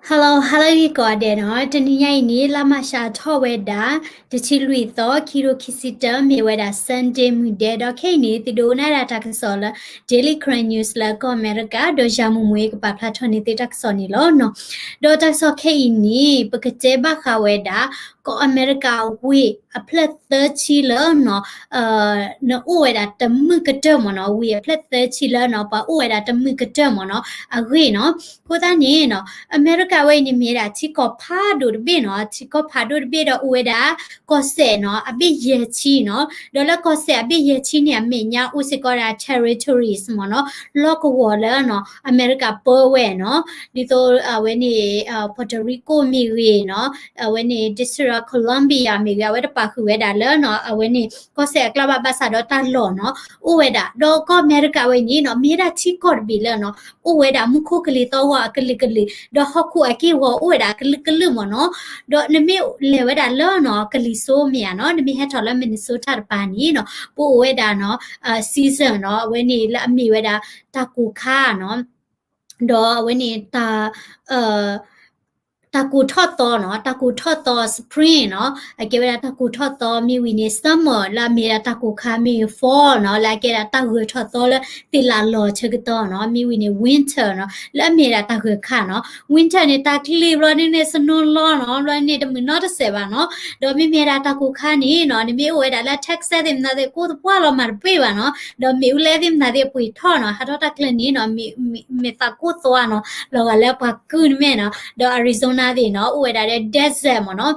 Hello hello ဂ့ၤကိးဂၤဒဲးနီၤ, တနံၤညါအံၤန့ၣ် လါမၢ်ၡးထီၣ်ဝဲဒၣ် တဆံလွံၢ်သီ ခံကထိခံဆံတၢ မ့ၢ်ဝဲဒၣ် Sunday မုၢ်ဒဲး, ဒီးခဲအံၤန့ၣ် သုဒိကနၣ်ဒၣ်တၢ်ကစီၣ်လၢ Daily Karen News လၢကီၢ်အမဲရကၤ, ဒီးယၤမူမူကပာ်ဖျါထီၣ်န့ၢ်သုတၢ်ကစီၣ်န့ၣ်လီၤနီၤ. ဒီးတၢ်ကစီၣ်ခဲအံၤန့ၣ် ပကတဲဘၣ်ဃးဝဲဒၣ် ကီၢ်အမဲရကၤဝ့ၢ်အဖျၢၣ်သၢဆံလၢနီၤ နအိၣ်ဝဲဒၣ်တမုာ်ကတၢၢ်မ့ၢ်နီၤ, ဝ့ၢ်အဖျၢၣ်သၢဆံလၢနီၤ ပှၤအိၣ်ဝဲဒၣ်တမုာ်ကတၢၢ်မ့ၢ်နီၤ အဂ့ၢ်နီၤ. အဃိသတးန့ၣ်နီၤ အမဲရကၤဝဲအံၤန့ၣ် မ့ၢ်ဝဲဒၣ်ထံကီၢ်ဖးဒိၣ်တဘ့ၣ်နီၤ, ထံကီၢ်ဖးဒိၣ်တဘ့ၣ်ဒီးအိၣ်ဝဲဒၣ် ကီၢ်စဲၣ်နီၤ အဘ့ၣ်ယဲၢ်ဆံနီၤ, ဒီးလၢကီၢ်စဲၣ်အဘ့ၣ်ယဲၢ်ဆံန့ၣ် အမဲာ်ညါအိၣ်စ့ၢ်ကီးဒၣ် territories မ့ၢ်နီၤ, လီၢ်ကဝီၤလၢနီၤ အမဲရကၤပၢဝဲနီၤ, ဒ်သိးအဝဲန့ၣ် Puerto Rico မ့ၢ်ဂ့ၤနီၤ အဝဲန့ၣ် District of Columbia မ့ၢ်ဂ့ၤ အဝဲတပာ်ဃုာ်ဝဲဒၣ်လၢနီၤ အဝဲန့ၣ် ကီၢ်စဲၣ်အကျါဘၣ်, ဘၣ်ဆၣ်ဒီးတၢ်လီၢ်နီၤ အိၣ်ဝဲဒၣ်, ဒီးကီၢ်အမဲရကၤဝဲအံၤန့ၣ်နီၤ မ့ၢ်ဝဲဒၣ်ထံကီၢ်တဘ့ၣ်လၢနီၤ အိၣ်ဝဲဒၣ်မူခိၣ်ကလံၤသီၣ်ဂီၤအကလုာ်ကလုာ်, ဒီးဟီၣ်ခိၣ်အက့ၢ်အဂီၤအိၣ်ဝဲဒၣ်အကလုာ်ကလုာ်မ့ၢ်နီၤ, ဒီးနမ့ၢ်လဲၤဝဲဒၣ်လၢနီၤ ကလံၤစိမ့ၢ်ဧါနီၤ, နမ့ၢ်ဟဲထီၣ်လၢ Minnesota တပၤန့ၣ်နီၤ ပအိၣ်ဝဲဒၣ်နီၤ season နီၤ အဝဲန့ၣ်လၢအမ့ၢ်ဝဲဒၣ် တၢ်ကိၢ်ခါနီၤ ဒီးအဝဲန့ၣ် တၢ်ကိၢ်ထီၣ်သီနီၤ, တၢ်ကိၢ်ထီၣ်သီ spring နီၤ, အကဲဝဲဒၣ်တၢ်ကိၢ်ထီၣ်သီ, မ့ၢ်ဝံၤန့ၣ် summer လၢအမ့ၢ်ဒၣ်တၢ်ကိၢ်ခါ, မ့ၢ် fall နီၤ လၢအကဲဒၣ်တၢ်ဂၢၤထီၣ်သီလၢသ့ၣ်လးလီၤဆၢကတီၢ်နီၤ, မ့ၢ်ဝံၤန့ၣ် winter နီၤ လၢအမ့ၢ်ဒၣ်တၢ်ဂၢၤခါနီၤ, winter န့ၣ် တၢ်ချံၣ်ဘျီန့ၣ်န့ၣ် snow လီၤနီၤ, ဘျီန့ၣ်တမုာ်နီတစဲးဘၣ်နီၤ, ဒီးမ့မ့ၢ်ဒၣ်တၢ်ကိၢ်ခါန့ၣ်နီၤ, နမ့ၢ်အိၣ်ဝဲဒၣ်လၢ Texas သ့ၣ်မနုၤသ့ၣ် ကိၢ်သပှၢ်လီၤမၤတပှဲၤဘၣ်နီၤ, ဒီးမ့ၣ်အူလဲသ့ၣ်မနုၤသ့ၣ် အပှ့ၤထီၣ်နီၤ, ဟးထီၣ်တၢ်ချၢန့ၣ်နီၤ, မ့ၢ်သးကိၢ်သွါနီၤ, လီၤဂာ်လၢပှၤကုၢ်န့ၣ်မ့ၢ်နီၤ, ဒီး Arizona သ့ၣ်နီၤ အိၣ်ဝဲဒၣ်လၢ desert မ့ၢ်နီၤ,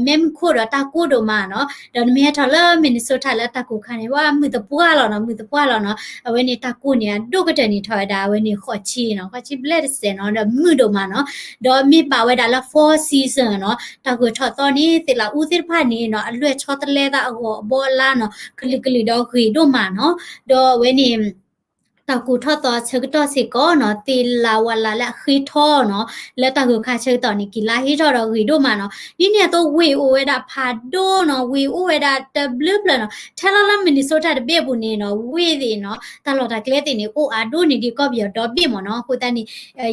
မဲမုၢ်ခိၣ်ဒီးတၢ်ကိၢ်ဒိၣ်မးနီၤ, ဒီးနမ့ၢ်ဟဲထီၣ်လၢ Minnesota လၢတၢ်ကိၢ်ခါန့ၣ် ဝဲမုာ်သပှၢ်လီၤနီၤ, မုာ်သပှၢ်လီၤနီၤ, အဝဲန့ၣ်တၢ်ကိၢ်န့ၣ် အဒိၣ်ကတၢၢ်န့ၣ်ထီၣ်ဝဲဒၣ် အဝဲန့ၣ်ဃိးဆံနီၤ, ဃိးဆံဘျဲၣ်တစဲးနီၤ, ဒီးမုာ်ဒိၣ်မးနီၤ, ဒီးမ့ၢ်ဘၣ်ဝဲဒၣ်လၢ fall season နီၤ, တၢ်ဂၢၤထီၣ်သီန့ၣ် သ့ၣ်လးအူသ့ၣ်တဖၣ်န့ၣ်နီၤ, အလွဲၢ်ဆီတလဲသးအဂီၤအဘီအလါနီၤ, ကလုာ်ကလုာ်ဒီးဂ့ၤဒိၣ်မးနီၤ, ဒီးအဝဲန့ၣ် တၢ်ကိၢ်ထီၣ်သီဆၢကတီၢ်စ့ၢ်ကီးနီၤ, သ့ၣ်လးဝးလးလၢအဃ့ထီနီၤ, လၢတၢ်ဂၢၤခါဆၢကတီၢ်န့ၣ် ကံၣ်လါဟ့ထီၣ်ဒီးဂ့ၤဒိၣ်မးနီၤ, ဒ်န့ၣ်အသိးဝ့ၢ်အိၣ်ဝဲဒၣ်ဖးဒိၣ်နီၤ, ဝ့ၢ်အိၣ်ဝဲဒၣ်တဘျုးဖျၢၣ်နီၤ, ထဲလီၤလၢ Minnesota တဘ့ၣ်အပူၤန့ၣ်နီၤ, ဝ့ၢ်သ့ၣ်နီၤ, တၢ်လီၢ်တၢ်ကျဲသ့ၣ်န့ၣ် အိၣ်အါဒိၣ်န့ၢ်ဒံးကီၢ်ပယီၤဒီဘ့ၣ်မ့ၢ်နီၤ, အဃိသတးန့ၣ်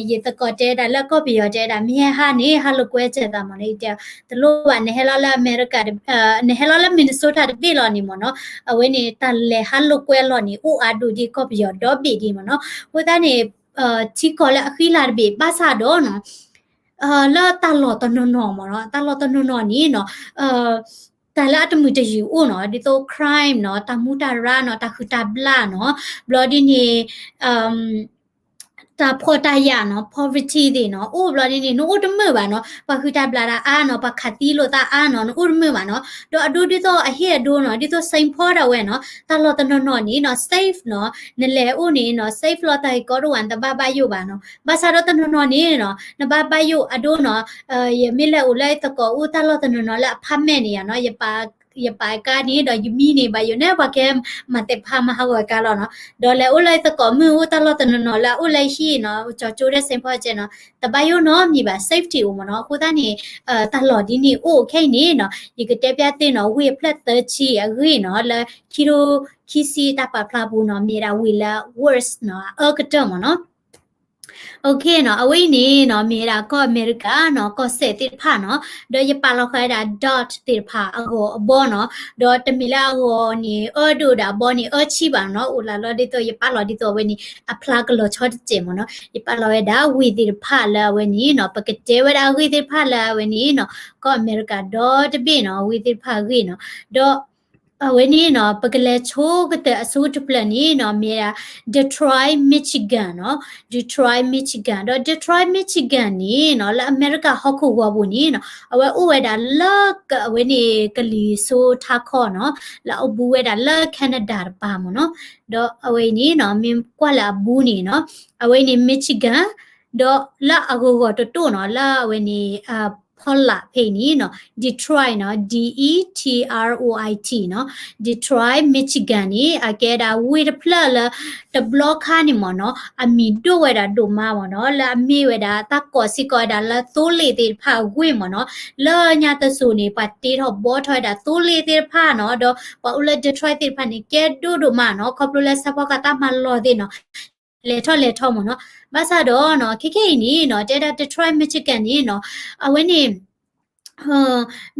ယသကိးတဲဒၣ်လၢကီၢ်ပယီၤတဲဒၣ် မ့ၢ်ဟဲဟးန့ၣ် ဟးလိာ်ကွဲစၢၤသးမ့ၢ်နီၤ, ယတဲ တလိၣ်ဘၣ် နဟဲလီၤလၢအမဲရကၤ နဟဲလီၤလၢ Minnesota တဘ့ၣ်လီၤန့ၣ်မ့ၢ်နီၤ, အဝဲန့ၣ် တၢ်လဲၤဟးလိာ်ကွဲအလီၢ်န့ၣ် အိၣ်အါဒိၣ်ဒံးကီၢ်ပယီၤဒီဘ့ၣ်ဒံးမ့ၢ်နီၤ, အဃိသတးန့ၣ် ထံကီၢ်လၢအဃံလၤတဘ့ၣ် ဘၣ်ဆၣ်ဒီးနီၤ လၢတၢ်လီၢ်တနီၤနီၤမ့ၢ်နီၤ, တၢ်လီၢ်တနီၤနီၤန့ၣ်နီၤ တၢ်လၢအတမုာ်တယုၢ်အိၣ်နီၤ, ဒ်သိး crime နီၤ, တၢ်မူတၢ်ရၢ်နီၤ, တၢ်ဟုၣ်တၢ်ဘျၣ်နီၤ, ဘျီဒ်န့ၣ် တၢ်ဖှီၣ်တၢ်ယာ်နီၤ, poverty သ့ၣ်နီၤ, အိၣ်ဘျီဒ်န့ၣ် နအိၣ်တမုာ်ဘၣ်နီၤ, ပှၤဟုၣ်တၢ်ဘျၣ်တၢ်အါနီၤ, ပှၤခးသံလိာ်သးအါနီၤ, နအိၣ်တမုာ်ဘၣ်နီၤ, ဒီးအဒိဒ်သိးအဟ့ၣ်အဒိနီၤ, ဒ်သိး Saint Paul ဒၣ်ဝဲနီၤ, တၢ်လီၢ်တနီၤနီၤန့ၣ်နီၤ safe နီၤ, နလဲၤအိၣ်န့ၣ်နီၤ safe လီၤ တၢ်ဂ့ၢ်ကီတအိၣ်ဘၣ်, နတဘၣ်ဘၣ်ယိၣ်ဘၣ်နီၤ, ဘၣ်ဆၣ်ဒီးတနီၤနီၤန့ၣ်နီၤ နဘၣ်ဘၣ်ယိၣ်အဒိနီၤ, ယမ့ၢ်လဲၤအိၣ်လၢယသကိးအိၣ်တၢ်လီၢ်တနီၤနီၤလၢ apartment န့ၣ်ယါနီၤ, ယပာ်အကါန့ၣ် ဒီးယမံန့ၣ် ဘၣ်ယိၣ်န့ၣ် ပှၤကဲမၤသ့ၣ်ဖးမၤဟးဂီၤအကါလီၤနီၤ, ဒီးလဲၤအိၣ်လၢယသကိးမုၣ်အိၣ်တၢ်လီၢ်တနီၤနီၤလၢအအိၣ်လၢဟံၣ်နီၤ, ကၠီကၠိဒီး Saint Paul ကဲနီၤ, တဘၣ်ယိၣ်နီတမံၤဘၣ်, safety အိၣ်မ့ၢ်နီၤ, အဃိသတးန့ၣ် တၢ်လီၢ်ဒ်န့ၣ်အိၣ်ခဲအံၤန့ၣ်နီၤ, ယကတဲပျၢ်သုနီၤ ဝ့ၢ်အဖျၢၣ်သၢဆံအဂ့ၢ်နီၤ, လၢခံကထိခံဆံတၢ်ပာ်ဖျါပူၤနီၤ, မ့ၢ်ဒၣ်ဝ့ၢ်လၢ worst နီၤ, အအၢကတၢၢ်မ့ၢ်နီၤ. OK နီၤ, အဝဲအံၤန့ၣ်နီၤ မ့ၢ်ဝဲဒၣ်ကီၢ်အမဲရကၤနီၤ, ကီၢ်စဲၣ်သ့ၣ်တဖၣ်နီၤ, ဒီးယပာ်လီၤဃာ်ဝဲဒၣ် dot သ့ၣ်တဖၣ်အဂီၤအဘီနီၤ, ဒီးတမ့ၢ်လၢအဂီၤန့ၣ် အၢဒိၣ်ဒီးအဘီန့ၣ် အၢဆံဘၣ်နီၤ, အိၣ်လၢလီၤဒ်သိး ယပာ်လီၤဒ်သိးအဝဲန့ၣ် အဖျါကလီၤဆီတစဲးမ့ၢ်နီၤ, ယပာ်လီၤဝဲဒၣ်ဝ့ၢ်သ့ၣ်တဖၣ်လၢအဝဲန့ၣ်နီၤ, ပကတဲဝဲဒၣ်ဝ့ၢ်သ့ၣ်တဖၣ်လၢအဝဲန့ၣ်နီၤ, ကီၢ်အမဲရကၤဒီတဘ့ၣ်နီၤ, ဝ့ၢ်သ့ၣ်တဖၣ်အဂ့ၢ်နီၤ, ဒီး အဝဲန့ၣ်နီၤ ပကလဲၤဆိကတၢၢ်အဆိကတဖျၢၣ်န့ၣ်နီၤ မ့ၢ်ဝဲဒၣ် Detroit Michigan နီၤ, Detroit Michigan ဒီး Detroit Michigan န့ၣ်နီၤ လၢအမဲရကၤဟီၣ်ခိၣ်ဂီၤပူၤန့ၣ်နီၤ အဝဲအိၣ်ဝဲဒၣ်လၢ အဝဲန့ၣ်ကလံၤစိထါခီနီၤ, လၢအဘူးဝဲဒၣ်လၢ Canada တပၤမ့ၢ်နီၤ, ဒီးအဝဲအံၤန့ၣ်နီၤ မ့ၢ်ကွၢ်လၢအဘူးန့ၣ်နီၤ အဝဲအံၤန့ၣ် Michigan ဒီးလၢအဂီၤဂီၤတတိၢ်နီၤ လၢအဝဲန့ၣ် ဖီလာ်ဖဲအံၤန့ၣ်နီၤ Detroit နီၤ D E T R O I T နီၤ Detroit Michigan န့ၣ် အကဲဒၣ်ဝ့ၢ်တဖျၢၣ်လၢ တဘျီခါန့ၣ်မ့ၢ်နီၤ အမံၤဒိၣ်ဝဲဒၣ်ဒိၣ်မးမ့ၢ်နီၤ လၢအမ့ၢ်ဝဲဒၣ်တၢ်ကိးစ့ၢ်ကီးဝဲဒၣ်လၢသိလ့ၣ်သ့ၣ်တဖၣ်အဝ့ၢ်မ့ၢ်နီၤ လၢညါတစိၤန့ၣ် ပှၤတ့ထီၣ်ဘှီထီၣ်ဝဲဒၣ်သိလ့ၣ်သ့ၣ်တဖၣ်နီၤ ဒီးပှၤအိၣ်လၢ Detroit သ့ၣ်တဖၣ်န့ၣ် ကဲဒိၣ်ဒိၣ်မးနီၤ ခီဖျိလၢဆၣ်ဖီကၤတၢ်မၤလီၢ်သ့ၣ်နီၤ လဲၤထီၣ်လဲၤထီမ့ၢ်နီၤ. ဘၣ်ဆၣ်ဒီးနီၤ ခဲခဲအံၤန့ၣ်နီၤ တဲဒၣ် Detroit Michigan န့ၣ်နီၤ အဝဲန့ၣ်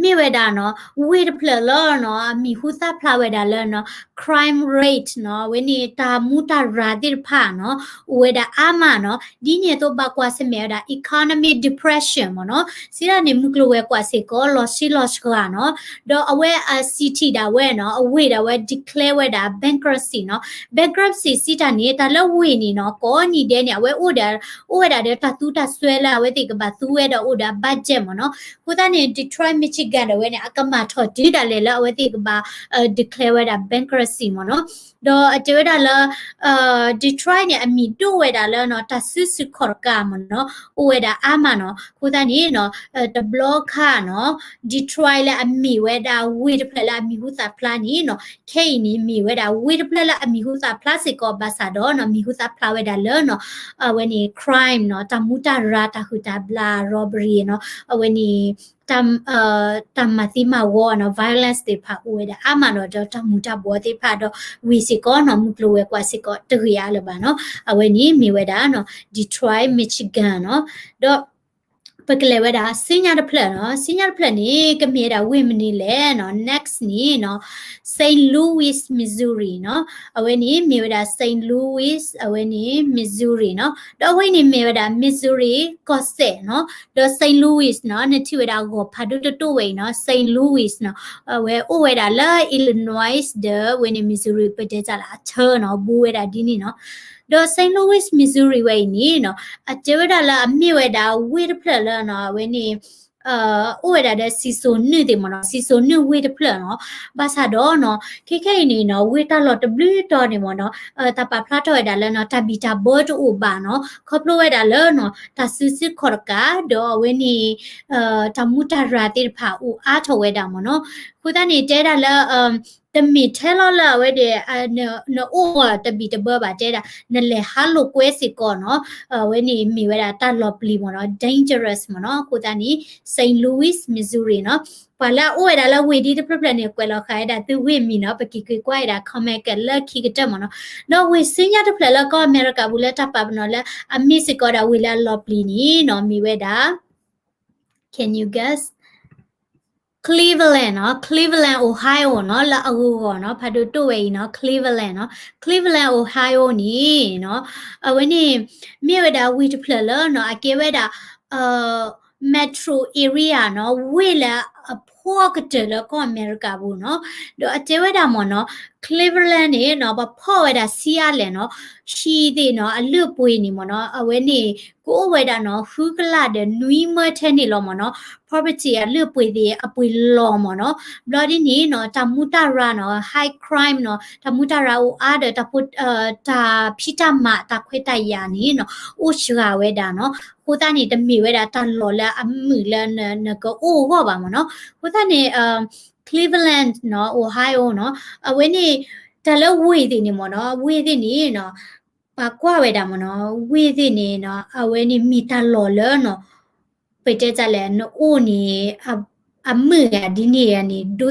မ့ၢ်ဝဲဒၣ်နီၤ ဝ့ၢ်တဖျၢၣ်လၢနီၤ အမံၤဟူသၣ်ဖျါဝဲဒၣ်လၢနီၤ crime rate နီၤ အဝဲန့ၣ်တၢ်မူတၢ်ရၤသ့ၣ်တဖၣ်နီၤ အိၣ်ဝဲဒၣ်အါမးနီၤ ဒ်န့ၣ်အသိးဘၣ်ကွၢ်ဆၢၣ်မဲာ်ဝဲဒၣ် economic depression မ့ၢ်နီၤ စံးတၢ်န့ၣ် မုၢ်ကျိၤဝဲၤကွာ်စ့ၢ်ကီး လီၤဆံလီၤစှၤနီၤ ဒီးအဝဲအ city ဒၣ်ဝဲနီၤ အဝ့ၢ်ဒၣ်ဝဲ declare ဝဲဒၣ် bankruptcy နီၤ bankruptcy စံးတၢ်န့ၣ် တၢ်လၢဝ့ၢ်န့ၣ်နီၤ ကိးနံၤဒဲးန့ၣ် အဝဲအိၣ်ဒီး အိၣ်ဝဲဒၣ်ဒီးတၢ်သူတၢ်စွဲလၢအဝဲသ့ၣ်ကဘၣ်သူဝဲဒီးအိၣ်ဒီး budget မ့ၢ်နီၤ အဃိသတးန့ၣ် Detroit Michigan ဒၣ်ဝဲန့ၣ် အကမၤထီၣ်တုၤဒၣ်လဲာ်လၢအဝဲသ့ၣ်ကဘၣ် declare ဝဲဒၣ် bankruptcy မ့ၢ်နီၤ ဒီးအတဲဝဲဒၣ်လၢ Detroit န့ၣ် အမံၤဒိၣ်ဝဲဒၣ်လၢနီၤ တၢ်စုဆူၣ်ခီၣ်တကးမ့ၢ်နီၤ အိၣ်ဝဲဒၣ်အါမးနီၤ အဃိသတးန့ၣ်နီၤ တဘျီခါနီၤ Detroit လၢအမ့ၢ်ဝဲဒၣ်ဝ့ၢ်တဖျၢၣ်လၢအမံၤဟူသၣ်ဖျါန့ၣ်နီၤ ခဲအံၤန့ၣ်မ့ၢ်ဝဲဒၣ်ဝ့ၢ်တဖျၢၣ်လၢအမံၤဟူသၣ်ဖျါစ့ၢ်ကီးဘၣ်ဆၣ်ဒီးနီၤ မံၤဟူသၣ်ဖျါဝဲဒၣ်လၢနီၤ အဝဲန့ၣ် crime နီၤ တၢ်မူတၢ်ရၤ တၢ်ဟုၣ်တၢ်ဘျၣ် robbery နီၤ အဝဲန့ၣ် တၢ်မၤသံမၤဝီနီၤ violence သ့ၣ်တဖၣ်အိၣ်ဝဲဒၣ်အါမးနီၤ ဒီးတၢ်မူၤတၢ်ဘှီးသ့ၣ်တဖၣ်ဒီး ဝ့ၢ်စ့ၢ်ကီးနီၤ မုၢ်ကျိၤဝဲၤကွာ်စ့ၢ်ကီးတဂ့ၤအါလၢၤဘၣ်နီၤ အဝဲန့ၣ်မ့ၢ်ဝဲဒၣ်နီၤ Detroit Michigan နီၤ ဒီး ပကလဲၤဝဲဒၣ် ဆူညါတဖျၢၣ်နီၤ ဆူညါတဖျၢၣ်န့ၣ် ကမ့ၢ်ဝဲဒၣ်ဝ့ၢ်မနုၤလဲၣ်နီၤ next န့ၣ်နီၤ Saint Louis Missouri နီၤ အဝဲန့ၣ်မ့ၢ်ဝဲဒၣ် Saint Louis အဝဲန့ၣ် Missouri နီၤ ဒီးအဝဲန့ၣ်မ့ၢ်ဝဲဒၣ် Missouri ကီၢ်စဲၣ်နီၤ ဒီး Saint Louis နီၤ နထံၣ်ဝဲဒၣ်ဂီၤဖးဒိၣ်တတိၢ်ဝဲအံၤနီၤ Saint Louis နီၤ အဝဲအိၣ်ဝဲဒၣ်လၢ Illinois ဒီးဝဲန့ၣ် Missouri ပတဲတၢ်လၢအထၢနီၤ ဘူးဝဲဒၣ်ဒ်န့ၣ်နီၤ ဒီး Saint Louis Missouri ဝဲအံၤန့ၣ်နီၤ အတဲဝဲဒၣ်လၢအမ့ၢ်ဝဲဒၣ်ဝ့ၢ်တဖျၢၣ်လၢနီၤ အဝဲန့ၣ် အိၣ်ဝဲဒၣ်ဒီးစံၣ်စိၤနုာ်သ့ၣ်မ့ၢ်နီၤ စံၣ်စိၤနုာ်ဝ့ၢ်တဖျၢၣ်နီၤ ဘၣ်ဆၣ်ဒီးနီၤ ခဲခဲအံၤန့ၣ်နီၤ ဝ့ၢ်တၢ်လီၢ်တဘျုးတီၤန့ၣ်မ့ၢ်နီၤ တၢ်ပာ်ဖျါထီၣ်ဝဲဒၣ်လၢနီၤ တၢ်ဘံၣ်တၢ်ဘၢတအိၣ်ဘၣ်နီၤ ခီဖျိဝဲဒၣ်လၢနီၤ တၢ်စုဆူၣ်ခီၣ်တကး ဒီးအဝဲန့ၣ် တၢ်မူတၢ်ရၤသ့ၣ်တဖၣ်အိၣ်အါထီၣ်ဝဲဒၣ်မ့ၢ်နီၤ အဃိသတးန့ၣ် တဲဒၣ်လၢ တမ့ၢ်ထဲလီၤလၢအဝဲဒၣ် နအိၣ်တဘံၣ်တဘၢဘၣ်တဲဒၣ် နလဲၤဟးလိာ်ကွဲစ့ၢ်ကီးနီၤ အဝဲန့ၣ်မ့ၢ်ဝဲဒၣ်တၢ်လီၤပျံၤမ့ၢ်နီၤ dangerous မ့ၢ်နီၤ အဃိသတးန့ၣ် Saint Louis Missouri နီၤ ပှၤလၢအအိၣ်ဝဲဒၣ်လၢဝ့ၢ်ဒ်တဖျၢၣ်ဖျၢၣ်န့ၣ် ကွဲးလီၤဃာ်ဝဲဒၣ်သုဝ့ၢ်မံၤနီၤ ပက့ၤကွၢ်ဝဲဒၣ် comment လၢခံကတၢၢ်မ့ၢ်နီၤ ဒီးဝ့ၢ်ဆူညါတဖျၢၣ်လၢကီၢ်အမဲရကၤပူၤလၢတၢ်ပာ်ပနီၣ်လၢအမ့ၢ်စ့ၢ်ကီးဒၣ်ဝ့ၢ်လၢအလီၤပျံၤန့ၣ်နီၤ မ့ၢ်ဝဲဒၣ် Can you guess? Cleveland နီၤ Cleveland Ohio နီၤ လၢအဂီၤဂီၤနီၤ ဖးဒိၣ်တိၢ်ဝဲအံၤနီၤ Cleveland နီၤ Cleveland Ohio န့ၣ်နီၤ အဝဲန့ၣ် မ့ၢ်ဝဲဒၣ်ဝ့ၢ်တဖျၢၣ်လၢနီၤ အကဲဝဲဒၣ် metro area နီၤ ဝ့ၢ်လၢအဖှီၣ်ကတၢၢ်လၢကီၢ်အမဲရကၤပူၤနီၤ ဒီးအတဲဝဲဒၣ်မ့ၢ်နီၤ Cleveland န့ၣ်နီၤ ပဖီၣ်ဝဲဒၣ်ဆံးအါလဲၣ်နီၤ ဟံၣ်သ့ၣ်နီၤ အလုၢ်အပှ့ၤန့ၣ်မ့ၢ်နီၤ အဝဲန့ၣ် ကအိၣ်ဝဲဒၣ်နီၤ ဃုကလးဒီးနွံမၢထဲန့ၣ်လီၤမ့ၢ်နီၤ property အလုၢ်အပှ့ၤသ့ၣ်အပှ့ၤလီၤမ့ၢ်နီၤ ဘျီဒ်န့ၣ်နီၤ တၢ်မူတၢ်ရၤနီၤ high crime နီၤ တၢ်မူတၢ်ရၤအိၣ်အါဒီး တၢ်ဖံးတၢ်မၤတၢ်ခွဲးတၢ်ယာ်န့ၣ်နီၤ အိၣ်စှၤဝဲဒၣ်နီၤ အဃိသတးန့ၣ် တမ့ၢ်ဝဲဒၣ်တၢ်လီၢ်လၢအမုာ်လၢနကအိၣ်အဂီၢ်ဘၣ်မ့ၢ်နီၤ အဃိသတးန့ၣ် Cleveland နီၤ Ohio နီၤ အဝဲန့ၣ် တၢ်လၢဝ့ၢ်သ့ၣ်န့ၣ်မ့ၢ်နီၤ ဝ့ၢ်သ့ၣ်န့ၣ်နီၤ ပှၤကွၢ်ဝဲဒၣ်မ့ၢ်နီၤ ဝ့ၢ်သ့ၣ်န့ၣ်နီၤ အဝဲန့ၣ်မ့ၢ်တၢ်လီၢ်လၢနီၤ ပတဲတၢ်လဲၣ် နအိၣ်န့ၣ် အမုာ်ဂ့ၤဒ်န့ၣ်န့ၣ်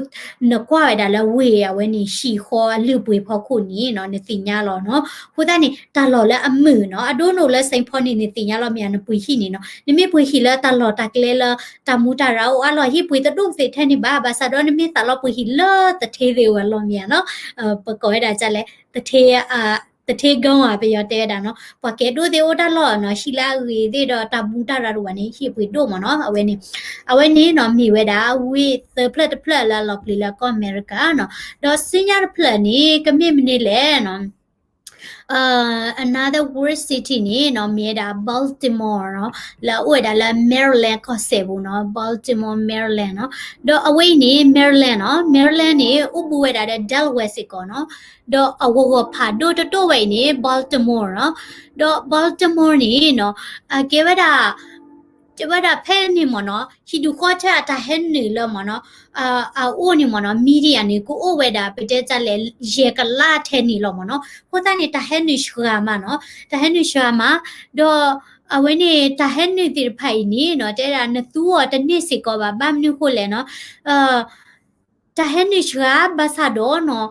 နကွၢ်ဝဲဒၣ်လၢဝ့ၢ်အဝဲန့ၣ် ဟံၣ်ဃီအလုၢ်အပှ့ၤဖီခိၣ်န့ၣ်နီၤ နသ့ၣ်ညါလီၤနီၤ အဃိသတးန့ၣ် တၢ်လီၢ်လၢအမုာ်နီၤ အဒိနအိၣ်လၢ Saint Paul န့ၣ် နသ့ၣ်ညါလီၤမ့ၢ်ဧါ နပှ့ၤဟံၣ်န့ၣ်နီၤ နမ့ၢ်ပှ့ၤဟံၣ်လၢတၢ်လီၢ်တၢ်ကျဲလၢ တၢ်မူတၢ်ရၤအိၣ်အါလီၢ် ဟံၣ်ပှ့ၤတဒိၣ်ကသ့ၣ်ထဲန့ၣ်ဘၣ် ဘၣ်ဆၣ်ဒီးနမ့ၢ်သးလီၤပှ့ၤဟံၣ်လၢသထ့သ့ၣ်ဝဲလီၤမ့ၢ်ဧါနီၤ ပကိးဝဲဒၣ်တၢ်လဲၣ် သထ့ သထ့ ကီၢ်ဧါ ပယီၤတဲဝဲဒၣ်နီၤ ပှၤကဲဒိၣ်သ့ၣ်အိၣ်တၢ်လီၢ်နီၤ ဟံၣ်လၢအဂ့ၤသ့ၣ်ဒီးတၢ်မူတၢ်ရၤတအိၣ်ဘၣ်န့ၣ် ဟံၣ်ပှ့ၤဒိၣ်မ့ၢ်နီၤ အဝဲန့ၣ် အဝဲန့ၣ်နီၤ မ့ၢ်ဝဲဒၣ်ဝ့ၢ်သၢဖျၢၣ်တဖျၢၣ်လၢအလီၤပျံၤလၢကီၢ်အမဲရကၤနီၤ ဒီးဆူညါတဖျၢၣ်န့ၣ် ကမ့ၢ်မနုၤလဲၣ်နီၤ another world city န့ၣ်နီၤ မ့ၢ်ဝဲဒၣ် Baltimore နီၤ လၢအအိၣ်ဝဲဒၣ်လၢ Maryland ကီၢ်စဲၣ်ပူၤနီၤ Baltimore Maryland နီၤ ဒီးအဝဲအံၤန့ၣ် Maryland နီၤ Maryland န့ၣ် အိၣ်ဘူးဝဲဒၣ်ဒီး Delaware စ့ၢ်ကီးနီၤ ဒီးအဂီၤဂီၤဖးဒိၣ်တတိၢ်ဝဲအံၤန့ၣ် Baltimore နီၤ ဒီး Baltimore န့ၣ်နီၤ အကဲဝဲဒၣ် တဲဝဲဒၣ်ဖဲန့ၣ်မ့ၢ်နီၤ ဟံၣ်ဒူၣ်ဃီထဲအတၢ်ဟဲနုာ်လၢမ့ၢ်နီၤ အအိၣ်န့ၣ်မ့ၢ်နီၤ media န့ၣ် ကအိၣ်ဝဲဒၣ် ပတဲတၢ်လဲၣ် ယဲၢ်ကလးထဲန့ၣ်လီၤမ့ၢ်နီၤ အဃိသတးန့ၣ် တၢ်ဟဲနုာ်စှၤမးနီၤ တၢ်ဟဲနုာ်စှၤမး ဒီးအဝဲန့ၣ် တၢ်ဟဲနုာ်သ့ၣ်တဖၣ်အံၤန့ၣ်နီၤ တဲဒၣ်နသူအီၤတန့ၢ်စ့ၢ်ကီးဘၣ် ဘၣ်မနုၤဃိလဲၣ်နီၤ အ တၢ်ဟဲနုာ်စှၤဘၣ်ဆၣ်ဒီးနီၤ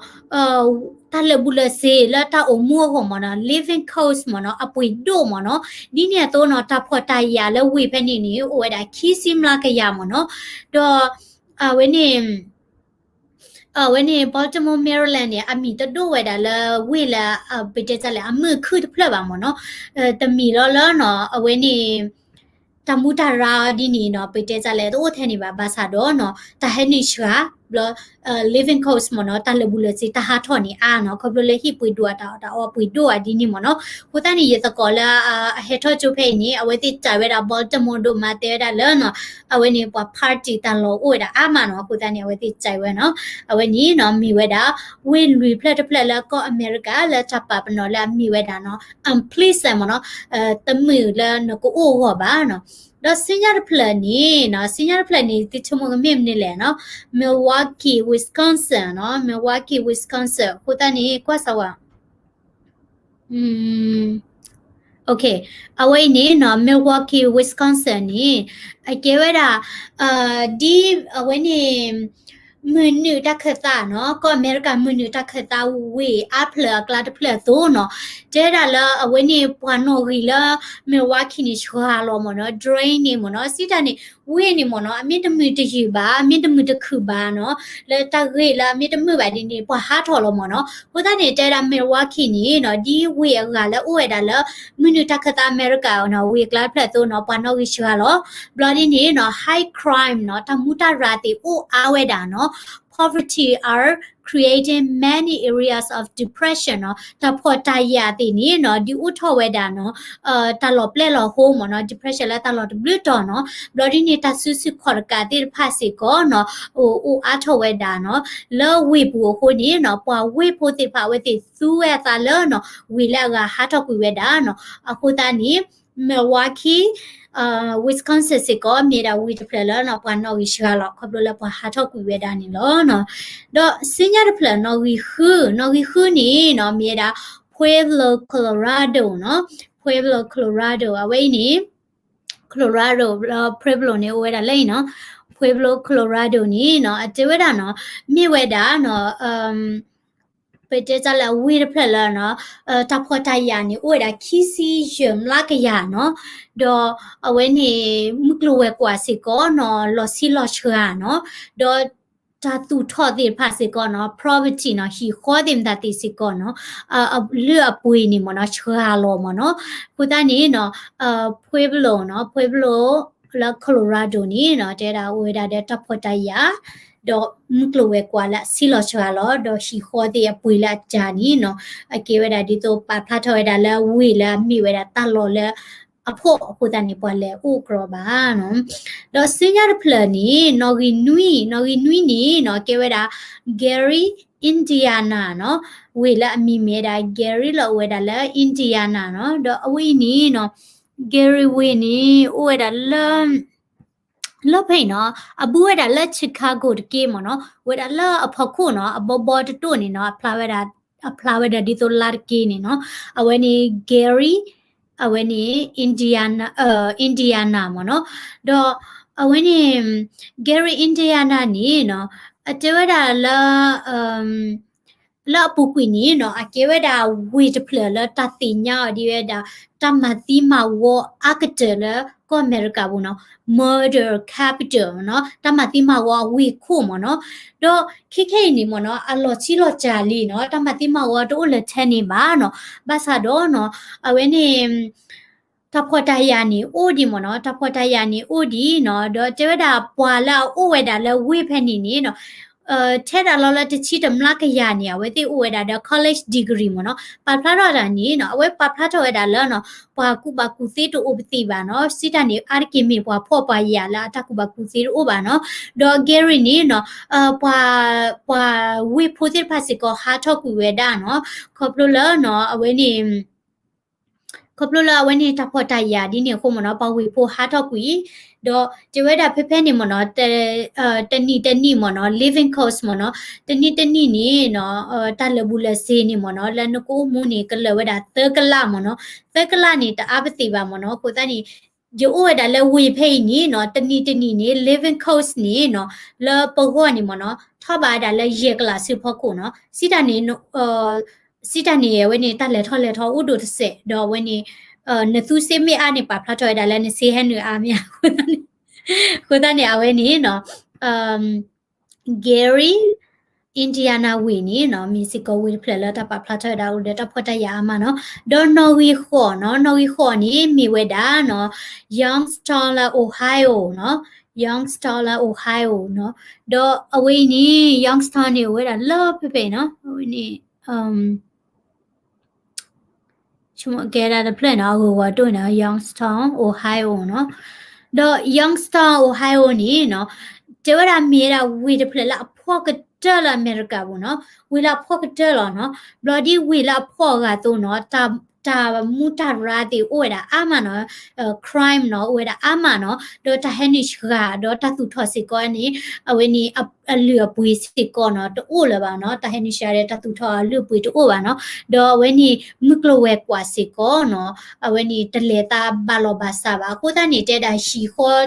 တၢ်လၢာ်ဘူၣ်လၢာ်စ့ၤလၢတၢ်အိၣ်မူအဂီၢ်မ့ၢ်နီၤ living cost မ့ၢ်နီၤ အပှ့ၤဒိၣ်မ့ၢ်နီၤ ဒ်န့ၣ်အသိးနီၤ တၢ်ဖှီၣ်တၢ်ယာ်လၢဝ့ၢ်ဖဲန့ၣ်န့ၣ် အိၣ်ဝဲဒၣ်ခံဆံမျးကယၤမ့ၢ်နီၤ ဒီး အဝဲန့ၣ် အဝဲန့ၣ် Baltimore Maryland န့ၣ် အမံၤတဒိၣ်ဝဲဒၣ်လၢဝ့ၢ်လၢ ပတဲတၢ်လဲၣ် အမုၢ်အခုၣ်တဖျၢၣ်ဘၣ်မ့ၢ်နီၤ တမံၤလီၤလၢနီၤ အဝဲန့ၣ် တၢ်မူတၢ်ရၤအီၤဒ်န့ၣ်နီၤ ပတဲတၢ်လဲၣ် တအိၣ်ထဲန့ၣ်ဘၣ် ဘၣ်ဆၣ်ဒီးနီၤ တၢ်ဟဲနုာ်စှၤ ဘျီ living cost မ့ၢ်နီၤ တၢ်လၢာ်ဘူၣ်လၢာ်စ့ၤ တၢ်ဟးထီၣ်န့ၣ်အါနီၤ ခီဖျိလၢဟံၣ်ပှ့ၤဒိၣ်အတၢ်အီၣ်တၢ်အီပှ့ၤဒိၣ်အါဒ်န့ၣ်မ့ၢ်နီၤ အဃိသတးန့ၣ် ယသကိးလၢ အဟဲထီၣ်ကၠိဖဲအံၤန့ၣ် အဝဲသ့ၣ်စံးဝဲဒၣ် Baltimore ဒိၣ်မး တဲဝဲဒၣ်လၢနီၤ အဝဲန့ၣ်ပှၤ party တၢ်လီၢ်အိၣ်ဝဲဒၣ်အါမးနီၤ အဃိသတးန့ၣ် အဝဲသ့ၣ်စံးဝဲနီၤ အဝဲန့ၣ်နီၤ မ့ၢ်ဝဲဒၣ် ဝ့ၢ်လွံၢ်ဖျၢၣ်တဖျၢၣ်လၢကီၢ်အမဲရကၤ လၢတၢ်ပာ်ပနီၣ်လၢအမ့ၢ်ဝဲဒၣ်နီၤ unpleasant မ့ၢ်နီၤ တမုာ်လၢနကအိၣ်အဂီၢ်ဘၣ်နီၤ ဒီးဆူညါတဖျၢၣ်န့ၣ်နီၤ ဆူညါတဖျၢၣ်န့ၣ် သုဆိကမိၣ်ကမ့ၢ်မနုၤလဲၣ်နီၤ Milwaukee Wisconsin နီၤ Milwaukee Wisconsin အဃိသတးန့ၣ် ကွၢ်စၢ်ဝဲ အဝဲအံၤန့ၣ်နီၤ Milwaukee Wisconsin န့ၣ် အကဲဝဲဒၣ် ဒ်အဝဲန့ၣ် မုၢ်နုာ်တၢ်ခၢၣ်သးနီၤ ကီၢ်အမဲရကၤမုၢ်နုာ်တၢ်ခၢၣ်သးဝ့ၢ် အါဖျၢၣ်အကျါတဖျၢၣ်အသိးနီၤ တဲဒၣ်လၢအဝဲန့ၣ် ပှၤနီၣ်ဂံၢ်လၢ Milwaukee န့ၣ် စှၤလီၤမ့ၢ်နီၤ drain န့ၣ်မ့ၢ်နီၤ စံးတၢ်န့ၣ် ဝ့ၢ်န့ၣ်မ့ၢ်နီၤ အမ့ၢ်တမုာ်တယုာ်ဘၣ် အမ့ၢ်တမုာ်တခုၣ်ဘၣ်နီၤ လၢတၢ်ဂ့ၢ်လၢအမ့ၢ်တမုာ်ဘၣ်ဒ်န့ၣ် ပှၤဟးထီၣ်လီၤမ့ၢ်နီၤ အဃိသတးန့ၣ် တဲဒၣ် Milwaukee န့ၣ်နီၤ ဒ်ဝ့ၢ်အဂၤလၢအိၣ်ဝဲဒၣ်လၢ မုၢ်နုာ်တၢ်ခၢၣ်သးအမဲရကၤနီၤ ဝ့ၢ်အကျါတဖျၢၣ်အသိးနီၤ ပှၤနီၣ်ဂံၢ်စှၤလီၤ ဘျီဒ်န့ၣ်နီၤ high crime နီၤ တၢ်မူတၢ်ရၤသ့ၣ်အိၣ်အါဝဲဒၣ်နီၤ poverty are creating many areas of depression နီၤ တၢ်ဖှီၣ်တၢ်ယာ်သ့ၣ်န့ၣ်နီၤ ဒ်အိၣ်ထီၣ်ဝဲဒၣ်နီၤ တၢ်လီၢ်ပျဲၢ်လီၤဟိမ့ၢ်နီၤ depression လၢတၢ်လီၢ်တဘျုးတီၤနီၤ ဘျီဒ်န့ၣ် တၢ်စုဆူၣ်ခီၣ်တကးသ့ၣ်တဖၣ်စ့ၢ်ကီးနီၤ အိၣ်အါထီၣ်ဝဲဒၣ်နီၤ လၢဝ့ၢ်ပူၤအဃိန့ၣ်နီၤ ပှၤဝ့ၢ်ဖိသ့ၣ်တဖၣ်အဝဲသ့ၣ်သူဝဲအသးလၢနီၤ ဝ့ၢ်လၢအဂၤဟးထီၣ်ကွံာ်ဝဲဒၣ်နီၤ အဃိသတးန့ၣ် Milwaukee Wisconsin စ့ၢ်ကီး မ့ၢ်ဒၣ်ဝ့ၢ်တဖျၢၣ်လၢနီၤ ပှၤနီၣ်ဂံၢ်စှၤလီၤ ခီဖျိလၢပှၤဟးထီၣ်ကွံာ်ဝဲဒၣ်န့ၣ်လီၤ. ဒီးဆူညါတဖျၢၣ်နီၣ်ဂံၢ်ဃု, နီၣ်ဂံၢ်ဃုန့ၣ်နီၤ မ့ၢ်ဝဲဒၣ် Pueblo Colorado နီၤ, Pueblo Colorado အဝဲအံၤန့ၣ် Colorado လၢ Pueblo န့ၣ် အိၣ်ဝဲဒၣ်လၢအံၤနီၤ, Pueblo Colorado န့ၣ်နီၤ အတဲဝဲဒၣ်နီၤ မ့ၢ်ဝဲဒၣ်နီၤ ပတဲတၢ်လၢအဝ့ၢ်တဖျၢၣ်လၢနီၤ တၢ်ဖှီၣ်တၢ်ယာ်န့ၣ် အိၣ်ဝဲဒၣ်ခံဆံယဲၢ်မျးကယၤနီၤ, ဒီးအဝဲန့ၣ် မုၢ်ကျိၤဝဲၤကွာ်စ့ၢ်ကီးနီၤ လီၤဆံးလီၤစှၤနီၤ, ဒီးတၢ်သူၣ်ထီၣ်သ့ၣ်တဖၣ်စ့ၢ်ကီးနီၤ property နီၤ ဟံၣ်ဃီသ့ၣ်မတၤသ့ၣ်စ့ၢ်ကီးနီၤ အလုၢ်အပှ့ၤန့ၣ်မ့ၢ်နီၤ စှၤလီၤမ့ၢ်နီၤ, အဃိသတးန့ၣ်နီၤ Pueblo နီၤ Pueblo လၢ Colorado န့ၣ်နီၤ တဲဒၣ်အိၣ်ဝဲဒၣ်ဒီးတၢ်ဖှီၣ်တၢ်ယာ် ဒီးမုၢ်ကျိၤဝဲၤကွာ်လၢအဆံးလီၤစှၤလီၤ ဒီးဟံၣ်ဃီသ့ၣ်အပှ့ၤလၢအစှၤန့ၣ်နီၤ အကဲဝဲဒၣ်ဒ်သိးပာ်ဖျါထီၣ်ဝဲဒၣ်လၢဝ့ၢ်လၢအမ့ၢ်ဝဲဒၣ်တၢ်လီၢ်လၢအဖှီၣ်အဃိသတးန့ၣ် ပှၤလဲၤအိၣ်ကြီဘၣ်နီၤ. ဒီးဆူညါတဖျၢၣ်န့ၣ် နီၣ်ဂံၢ်နွံ, နီၣ်ဂံၢ်နွံန့ၣ်နီၤ ကဲဝဲဒၣ် Gary Indiana နီၤ, ဝ့ၢ်လၢအမံၤမ့ၢ်ဝဲဒၣ် Gary လၢအိၣ်ဝဲဒၣ်လၢ Indiana နီၤ, ဒီးအဝဲအံၤန့ၣ်နီၤ Gary ဝ့ၢ်န့ၣ် အိၣ်ဝဲဒၣ်လၢ လၢဖဲအံၤနီၤ အဘူးဝဲဒၣ်လၢ Chicago တက့ၢ်မ့ၢ်နီၤ, ဝဲဒၣ်လၢအဖီခိၣ်နီၤ အဘီဘီတတိၢ်န့ၣ်နီၤ အဖျါဝဲဒၣ် အဖျါဝဲဒၣ်ဒ်သိးလါတက့ၢ်န့ၣ်နီၤ, အဝဲန့ၣ် Gary အဝဲန့ၣ် Indiana, Indiana မ့ၢ်နီၤ, ဒီးအဝဲန့ၣ် Gary Indiana န့ၣ်နီၤ အတဲဝဲဒၣ်လၢ လၢအပူၤကွံာ်န့ၣ်နီၤ အကဲဝဲဒၣ်ဝ့ၢ်တဖျၢၣ်လၢတၢ်သ့ၣ်ညါအီၤဒ်ဝဲဒၣ် တၢ်မၤသံမၤဝီအါကတၢၢ်လၢကီၢ်အမဲရကၤပူၤနီၤ, murder capital နီၤ, တၢ်မၤသံမၤဝီအဝ့ၢ်ခိၣ်မ့ၢ်နီၤ, ဒီးခဲခဲအံၤန့ၣ်မ့ၢ်နီၤ အလီၤဆံးလီၤစှၤလံနီၤ, တၢ်မၤသံမၤဝီတအိၣ်လၢထဲန့ၣ်ဘၣ်နီၤ, ဘၣ်ဆၣ်ဒီးနီၤ အဝဲန့ၣ် တၢ်ဖှီၣ်တၢ်ယာ်န့ၣ်အိၣ်ဒံးမ့ၢ်နီၤ, တၢ်ဖှီၣ်တၢ်ယာ်န့ၣ်အိၣ်ဒံးနီၤ, ဒီးတဲဝဲဒၣ်ပှၤလၢအအိၣ်ဝဲဒၣ်လၢဝ့ၢ်ဖဲန့ၣ်န့ၣ်နီၤ ထဲဒၣ်လီၤလၢတဆံတမျးကယၤန့ၣ် အဝဲသ့ၣ်အိၣ်ဝဲဒၣ်ဒီး college degree မ့ၢ်နီၤ, ပာ်ဖျါထီၣ်တၢ်န့ၣ်နီၤ အဝဲပာ်ဖျါထီၣ်ဝဲဒၣ်လၢနီၤ ပှၤကူၣ်ဘၣ်ကူၣ်သ့တအိၣ်ပသ့ၣ်ဘၣ်နီၤ, စံးတၢ်န့ၣ် အါတက့ၢ်မ့ၢ်ပှၤဖှီၣ်ပှၤယာ်လၢအတၢ်ကူၣ်ဘၣ်ကူၣ်သ့တအိၣ်ဘၣ်နီၤ, ဒီး Gary န့ၣ်နီၤ ပှၤ ပှၤဝ့ၢ်ဖိသ့ၣ်တဖၣ်စ့ၢ်ကီးဟးထီၣ်ကွံာ်ဝဲဒၣ်နီၤ, ခီဖျိလၢနီၤ အဝဲန့ၣ် ခီဖျိလၢအဝဲန့ၣ်တၢ်ဖှီၣ်တၢ်ယာ်ဒ်န့ၣ်အဃိမ့ၢ်နီၤ ပှၤဝ့ၢ်ဖိဟးထီၣ်ကွံာ်, ဒီးတဲဝဲဒၣ်ဖဲဖဲန့ၣ်မ့ၢ်နီၤ တနံၣ်တနံၣ်မ့ၢ်နီၤ living cost မ့ၢ်နီၤ တနံၣ်တနံၣ်န့ၣ်နီၤ တၢ်လၢာ်ဘူၣ်လၢာ်စ့ၤန့ၣ်မ့ၢ်နီၤ လၢနကအိၣ်မူန့ၣ် ကလၢာ်ဝဲဒၣ်သၢကလးမ့ၢ်နီၤ, သၢကလးန့ၣ် တအါပသ့ၣ်ဘၣ်မ့ၢ်နီၤ, အဃိသတးန့ၣ် ယအိၣ်ဝဲဒၣ်လၢဝ့ၢ်ဖဲအံၤန့ၣ်နီၤ, တနံၤတနံၤန့ၣ် living cost န့ၣ်နီၤ, လၢပဂီၢ်န့ၣ်မ့ၢ်နီၤ, ထီၣ်ဘးဝဲဒၣ်လၢယဲၢ်ကလးဆူဖီခိၣ်နီၤ, စံးတၢ်န့ၣ် စံးတၢ်န့ၣ် အဝဲန့ၣ် တၢ်လဲၤထီၣ်လဲၤထီအိၣ်ဒိၣ်တစဲး, ဒီးအဝဲန့ၣ် နသူစ့မ့ၢ်အါန့ၣ် ပာ်ဖျါထီၣ်ဝဲဒၣ်လၢနစ့ဟဲနုာ်အါမ့ၢ်ဧါ, အဃိသတးန့ၣ် အဃိသတးန့ၣ် အဝဲန့ၣ်နီၤ Gary, Indiana ဝ့ၢ်န့ၣ်နီၤ, မ့ၢ်စ့ၢ်ကီးဝ့ၢ်တဖျၢၣ်လၢတၢ်ပာ်ဖျါထီၣ်ဝဲဒၣ်အိၣ်ဒီးတၢ်ဖှီၣ်တၢ်ယာ်အါမးနီၤ. ဒီးနီၣ်ဂံၢ်ဃိးနီၤ, နီၣ်ဂံၢ်ဃိးန့ၣ် မ့ၢ်ဝဲဒၣ်နီၤ Youngstown လၢ Ohio နီၤ, Youngstown လၢ Ohio နီၤ. ဒီးအဝဲအံၤန့ၣ် Youngstown န့ၣ် အိၣ်ဝဲဒၣ်လၢဖဲဖဲအံၤနီၤ, အဝဲန့ၣ် ကဲဒၣ်တဖျၢၣ်နီၤ, အဂုၤအဂၤတအိၣ်နီၤ, Youngstown, Ohio နီၤ. ဒီး Youngstown, Ohio န့ၣ်နီၤ, တဲဝဲဒၣ်မ့ၢ်ဝဲဒၣ်ဝ့ၢ်တဖျၢၣ်လၢအဖှီၣ်ကတၢၢ်လၢအမဲရကၤပူၤနီၤ, ဝ့ၢ်လၢအဖှီၣ်ကတၢၢ်လီၤနီၤ. ဘျီဒ်ဝ့ၢ်လၢအဖှီၣ်အဂၤအသိးနီၤ, တၢ်မူတၢ်ရါသ့ၣ်အိၣ်ဝဲဒၣ်အါမးနီၤ, crime နီၤ, အိၣ်ဝဲဒၣ်အါမးနီၤ. ဒီးတၢ်ဟဲနုာ်စှၤ ဒီးတၢ်သူၣ်ထီၣ်စ့ၢ်ကီးန့ၣ် အဝဲန့ၣ် အလုၢ်အပှ့ၤစ့ၢ်ကီးနီၤ တအိၣ်လၢၤဘၣ်နီၤ, တၢ်ဟဲနုာ်စှၤဒီးတၢ်သူၣ်ထီၣ်အလုၢ်အပှ့ၤတအိၣ်ဘၣ်နီၤ. ဒီးအဝဲန့ၣ် မုၢ်ကျိၤဝဲၤကွာ်စ့ၢ်ကီးနီၤ, အဝဲန့ၣ် တလဲၤသးဘၣ်လီၢ်ဘၣ်စးဘၣ်. အဃိသတးန့ၣ် တဲဒၣ်ဟံၣ်ဃီ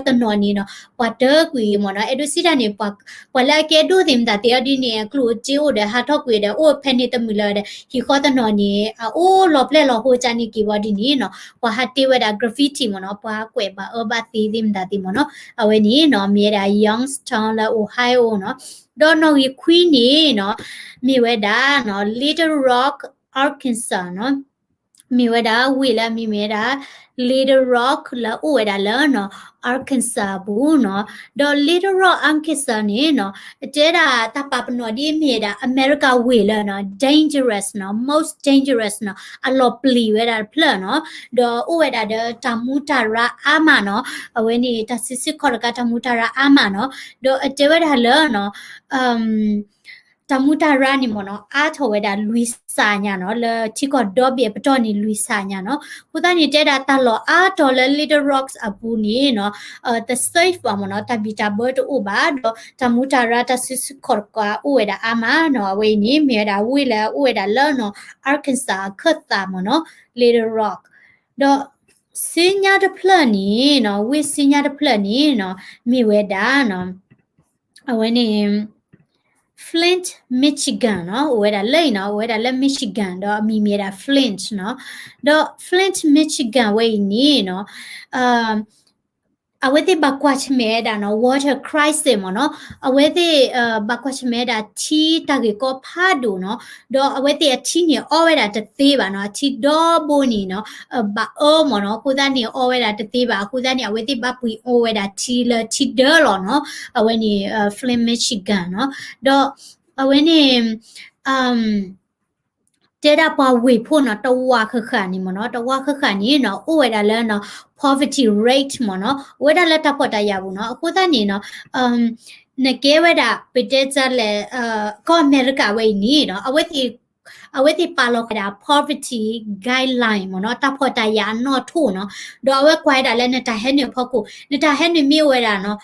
တနီၤန့ၣ်နီၤ, ပှၤတၢကွံာ်မ့ၢ်နီၤ, အဲၣ်ဒိးစံးတၢ်န့ၣ် ပှၤလၢအကဲဒိၣ်သ့ၣ်မတၤသ့ၣ်အီၤဒ်န့ၣ် အကျိၣ်အစ့အိၣ်ဒီး ဟးထီၣ်ကွံာ်ဒီး အိၣ်ဖဲန့ၣ်တမုာ်လၢၤဒီး ဟံၣ်ဃီတနီၤန့ၣ် အအိၣ်လီၤပျဲၢ်လီၤဟိကန့ၣ်က့ၤဘၣ်ဒ်န့ၣ်နီၤ, ပှၤဟးတ့ဝဲဒၣ် graffiti မ့ၢ်နီၤ, ပှၤကွဲးဘၣ်အၢဘၣ်သီသ့ၣ်မတၤသ့ၣ်မ့ၢ်နီၤ. အဝဲန့ၣ်နီၤ မ့ၢ်ဝဲဒၣ် Youngstown လၢ Ohio နီၤ. ဒီးနီၣ်ဂံၢ်ခွံန့ၣ်နီၤ, မ့ၢ်ဝဲဒၣ်နီၤ Little Rock, Arkansas နီၤ. မ့ၢ်ဝဲဒၣ်ဝ့ၢ်လၢအမံၤမ့ၢ်ဝဲဒၣ် Little Rock လၢအိၣ်ဝဲဒၣ်လၢနီၤ Arkansas ပူၤနီၤ. ဒီး Little Rock, Arkansas န့ၣ်နီၤ, တဲဒၣ်တၢ်ပာ်ပနီၣ်ဒ်မ့ၢ်ဝဲဒၣ် အမဲရကၤဝ့ၢ်လၢနီၤ dangerous နီၤ, most dangerous နီၤ, အလီၤပျံၤဝဲဒၣ်တဖျၢၣ်နီၤ. ဒီးအိၣ်ဝဲဒၣ်ဒီးတၢ်မူတၢ်ရါအါမးနီၤ, အဝဲန့ၣ် တၢ်စုဆူၣ်ခီၣ်တကးတၢ်မူတၢ်ရါအါမးနီၤ. ဒီးအတဲဝဲဒၣ်လၢနီၤ တၢ်မူတၢ်ရါန့ၣ်မ့ၢ်နီၤ အါထီၣ်ဝဲဒၣ်လွံၢ်စးညါနီၤ, လၢထံကီၢ်ဒီဘ့ၣ်အပတီၢ်န့ၣ်လွံၢ်စးညါနီၤ. အဃိသတးန့ၣ် တဲဒၣ်တၢ်လီၢ်အါတီၤလၢ Little Rocks အပူၤန့ၣ်နီၤ, တ safe ဘၣ်မ့ၢ်နီၤ, တၢ်ဘံၣ်တၢ်ဘၢတအိၣ်ဘၣ်, ဒီးတၢ်မူတၢ်ရါတၢ်စုဆူၣ်ခီၣ်တကးအိၣ်ဝဲဒၣ်အါမးနီၤ. အဝဲအံၤန့ၣ် မ့ၢ်ဝဲဒၣ်ဝ့ၢ်လၢအအိၣ်ဝဲဒၣ်လၢနီၤ Arkansas အခၢၣ်သးမ့ၢ်နီၤ, Little Rock. ဒီးဆူညါတဖျၢၣ်န့ၣ်နီၤ, ဝ့ၢ်ဆူညါတဖျၢၣ်န့ၣ်နီၤ, မ့ၢ်ဝဲဒၣ်နီၤ အဝဲန့ၣ် Flint, Michigan နီၤ, အိၣ်ဝဲဒၣ်လၢအံၤနီၤ, အိၣ်ဝဲဒၣ်လၢ Michigan ဒီးအမံၤမ့ၢ်ဝဲဒၣ် Flint နီၤ. ဒီး Flint, Michigan ဝဲအံၤန့ၣ်နီၤ, အဝဲသ့ၣ်ဘၣ်ကွၢ်ဆၢၣ်မဲာ်ဝဲဒၣ်နီၤ water crisis မ့ၢ်နီၤ, အဝဲသ့ၣ် ဘၣ်ကွၢ်ဆၢၣ်မဲာ်ဝဲဒၣ်ထံတၢ်ဂ့ၢ်ကီဖးဒိၣ်နီၤ, ဒီးအဝဲသ့ၣ်အထံန့ၣ်အီဝဲဒၣ်တသ့ဘၣ်နီၤ, အထံဒီဘိန့ၣ်နီၤ ဘၣ်အၢမ့ၢ်နီၤ, အဃိသတးန့ၣ် အီဝဲဒၣ်တသ့ဘၣ်, အဃိသတးန့ၣ် အဝဲသ့ၣ်ဘၣ်ပှ့ၤအီဝဲဒၣ်ထံလၢထံဒၢလီၤနီၤ, အဝဲန့ၣ် Flint, Michigan နီၤ. ဒီးအဝဲန့ၣ် တဲဒၣ်ပှၤဝ့ၢ်ဖိနီၤ တဝးဃၣ်ဃၣ်န့ၣ်မ့ၢ်နီၤ, တဝးဃၣ်ဃၣ်န့ၣ်နီၤ အိၣ်ဝဲဒၣ်လၢနီၤ poverty rate မ့ၢ်နီၤ, အိၣ်ဝဲဒၣ်လၢတၢ်ဖှီၣ်တၢ်ယာ်ပူၤနီၤ. အဃိသတးန့ၣ်နီၤ နကဲဝဲဒၣ် ပတဲတၢ်လဲၣ် ကီၢ်အမဲရကၤဝဲအံၤန့ၣ်နီၤ အဝဲသ့ၣ်ပာ်လီၤဃာ်ဝဲဒၣ် poverty guideline မ့ၢ်နီၤ, တၢ်ဖှီၣ်တၢ်ယာ်အနီၣ်ထိၣ်နီၤ, ဒီးအဝဲကွၢ်ဝဲဒၣ်လၢနတၢ်ဟဲနုာ်အဖီခိၣ်, နတၢ်ဟဲနုာ်မ့ၢ်အိၣ်ဝဲဒၣ်နီၤ ဟံၣ်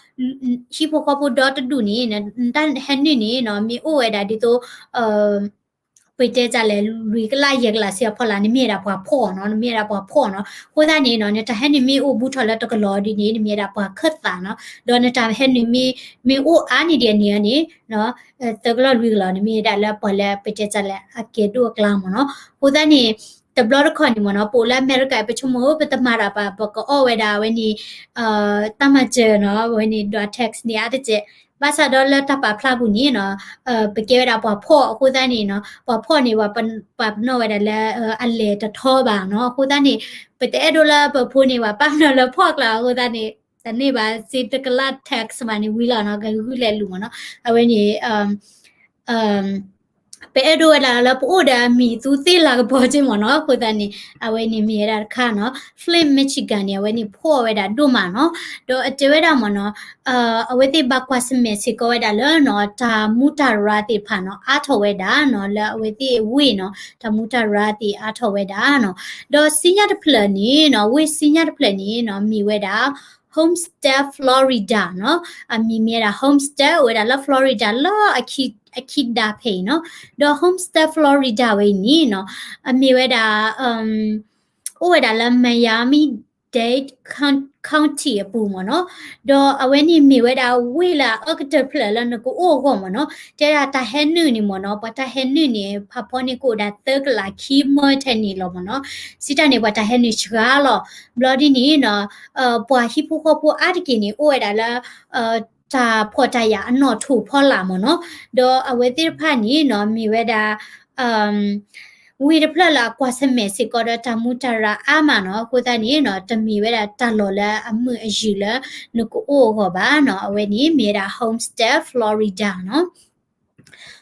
ဖိဃီဖိဒီတဒူၣ်န့ၣ် နတၢ်ဟဲနုာ်န့ၣ်နီၤ မ့ၢ်အိၣ်ဝဲဒၣ်ဒ်သိး ပတဲတၢ်လဲၣ် လွံၢ်ကလးယဲၢ်ကလးစ့ၢ်အဖီလာ် နမ့ၢ်ဝဲဒၣ်ပှၤဖှီၣ်နီၤ, နမ့ၢ်ဝဲဒၣ်ပှၤဖှီၣ်နီၤ. အဃိသတးန့ၣ်နီၤ နတၢ်ဟဲနုာ်မ့ၢ်အိၣ်ဘူးထီၣ်လၢတကလီၤဒ်န့ၣ် နမ့ၢ်ဝဲဒၣ်ပှၤခၢၣ်သးနီၤ, ဒီးနတၢ်ဟဲနုာ်မ့ၢ် မ့ၢ်အိၣ်အါန့ၢ်ဒံးအန့ၣ်န့ၣ် သၢကလီၢ်လွံၢ်ကလီၢ် နမ့ၢ်ဝဲဒၣ်လၢပှၤလၢပတဲတၢ်လဲၣ် အကဲဒိၣ်အကျါမ့ၢ်နီၤ. အဃိသတးန့ၣ် တဘျီတခီၣ်န့ၣ်မ့ၢ်နီၤ ပအိၣ်လၢအမဲရကၤ ပဆိကမိၣ် ပတမၤတၢ်ဘၣ် ပကအီၣ်ဝဲဒၣ်အဝဲန့ၣ် တၢ်မၤစၢၤနီၤ အဝဲန့ၣ် ဒွး tax န့ၣ် အါတက့ၢ်. ဘၣ်ဆၣ်ဒီးလၢတၢ်ပာ်ဖျါပူၤန့ၣ်နီၤ ပကဲဝဲဒၣ်ပှၤဖှီၣ်အဃိသတးန့ၣ်နီၤ ပှၤဖှီၣ်န့ၣ် ပာ်ပနီၣ်ဝဲဒၣ်လၢ အလဲၤတထီဘၣ်နီၤ. အဃိသတးန့ၣ် ပတအဲၣ်ဒိးလၢပဖိန့ၣ် ပာ်ပနီၣ်လၢဖှီၣ်ကျါအဃိသတးန့ၣ် တန့ၢ်ဘၣ်စ့တကလး tax ဘၣ်န့ၣ်ဝံၤလီၤနီၤ ကဂုာ်လဲၤလူၤမ့ၢ်နီၤ. အဝဲန့ၣ် ပအဲၣ်ဒိးဝဲဒၣ်လၢပအိၣ်ဒီးအမံၤသူသ့ၣ်လၤကပီၤက့မ့ၢ်နီၤ. အဃိသတးန့ၣ် အဝဲန့ၣ်မ့ၢ်ဝဲဒၣ်တခါနီၤ Flint Michigan န့ၣ် အဝဲန့ၣ်ဖှီၣ်ဝဲဒၣ်ဒိၣ်မးနီၤ. ဒီးအတဲဝဲဒၣ်မ့ၢ်နီၤ အဝဲသ့ၣ်ဘၣ်ကွၢ်ဆၢၣ်မဲာ်စ့ၢ်ကီးဝဲဒၣ်လၢနီၤ တၢ်မူတၢ်ရါသ့ၣ်တဖၣ်နီၤ အါထီၣ်ဝဲဒၣ်နီၤ လၢအဝဲသ့ၣ်အဝ့ၢ်နီၤ တၢ်မူတၢ်ရါသ့ၣ်အါထီၣ်ဝဲဒၣ်နီၤ. ဒီးဆူညါတဖျၢၣ်န့ၣ်နီၤ ဝ့ၢ်ဆူညါတဖျၢၣ်န့ၣ်နီၤ မ့ၢ်ဝဲဒၣ် Homestead, Florida နီၤ. အမံၤမ့ၢ်ဝဲဒၣ် Homestead အိၣ်ဝဲဒၣ်လၢ Florida လၢအခံဒါဖဲအံၤနီၤ. ဒီး Homestead, Florida ဝဲအံၤန့ၣ်နီၤ အမ့ၢ်ဝဲဒၣ် အိၣ်ဝဲဒၣ်လၢ Miami-Dade County အပူၤမ့ၢ်နီၤ. ဒီးအဝဲန့ၣ်မ့ၢ်ဝဲဒၣ်ဝ့ၢ်လၢအအၢကတၢၢ်ဖျၢၣ်လၢနကအိၣ်အဂီၢ်မ့ၢ်နီၤ. တဲဒၣ်တၢ်ဟဲနုာ်န့ၣ်မ့ၢ်နီၤ, ပှၤတၢ်ဟဲနုာ်န့ၣ် ဖးဖီန့ၣ်ကအိၣ်ဝဲဒၣ်သၢကလးခံမၢထဲန့ၣ်လီၤမ့ၢ်နီၤ. စံးတၢ်န့ၣ် ပှၤတၢ်ဟဲနုာ်စှၤလီၤ. ဘျီဒ်န့ၣ်နီၤ ပှၤဟံၣ်ဖိဃီဖိအါတက့ၢ်န့ၣ် အိၣ်ဝဲဒၣ်လၢ တၢ်ဖှီၣ်တၢ်ယာ်အနီၣ်ထိၣ်ဖီလာ်မ့ၢ်နီၤ. ဒီးအဝဲသ့ၣ်တဖၣ်န့ၣ်နီၤ မ့ၢ်ဝဲဒၣ် ဝ့ၢ်တဖျၢၣ်လၢအကွၢ်ဆၢၣ်မဲာ်စ့ၢ်ကီးဒီးတၢ်မူးတၢ်ရၤအါမးနီၤ. အဃိသတးန့ၣ်နီၤ တမ့ၢ်ဝဲဒၣ်တၢ်လီၢ်လၢအမုာ်အယုာ်လၢနကအိၣ်အဂီၢ်ဘၣ်နီၤ. အဝဲန့ၣ်မ့ၢ်ဝဲဒၣ် Homestead Florida နီၤ.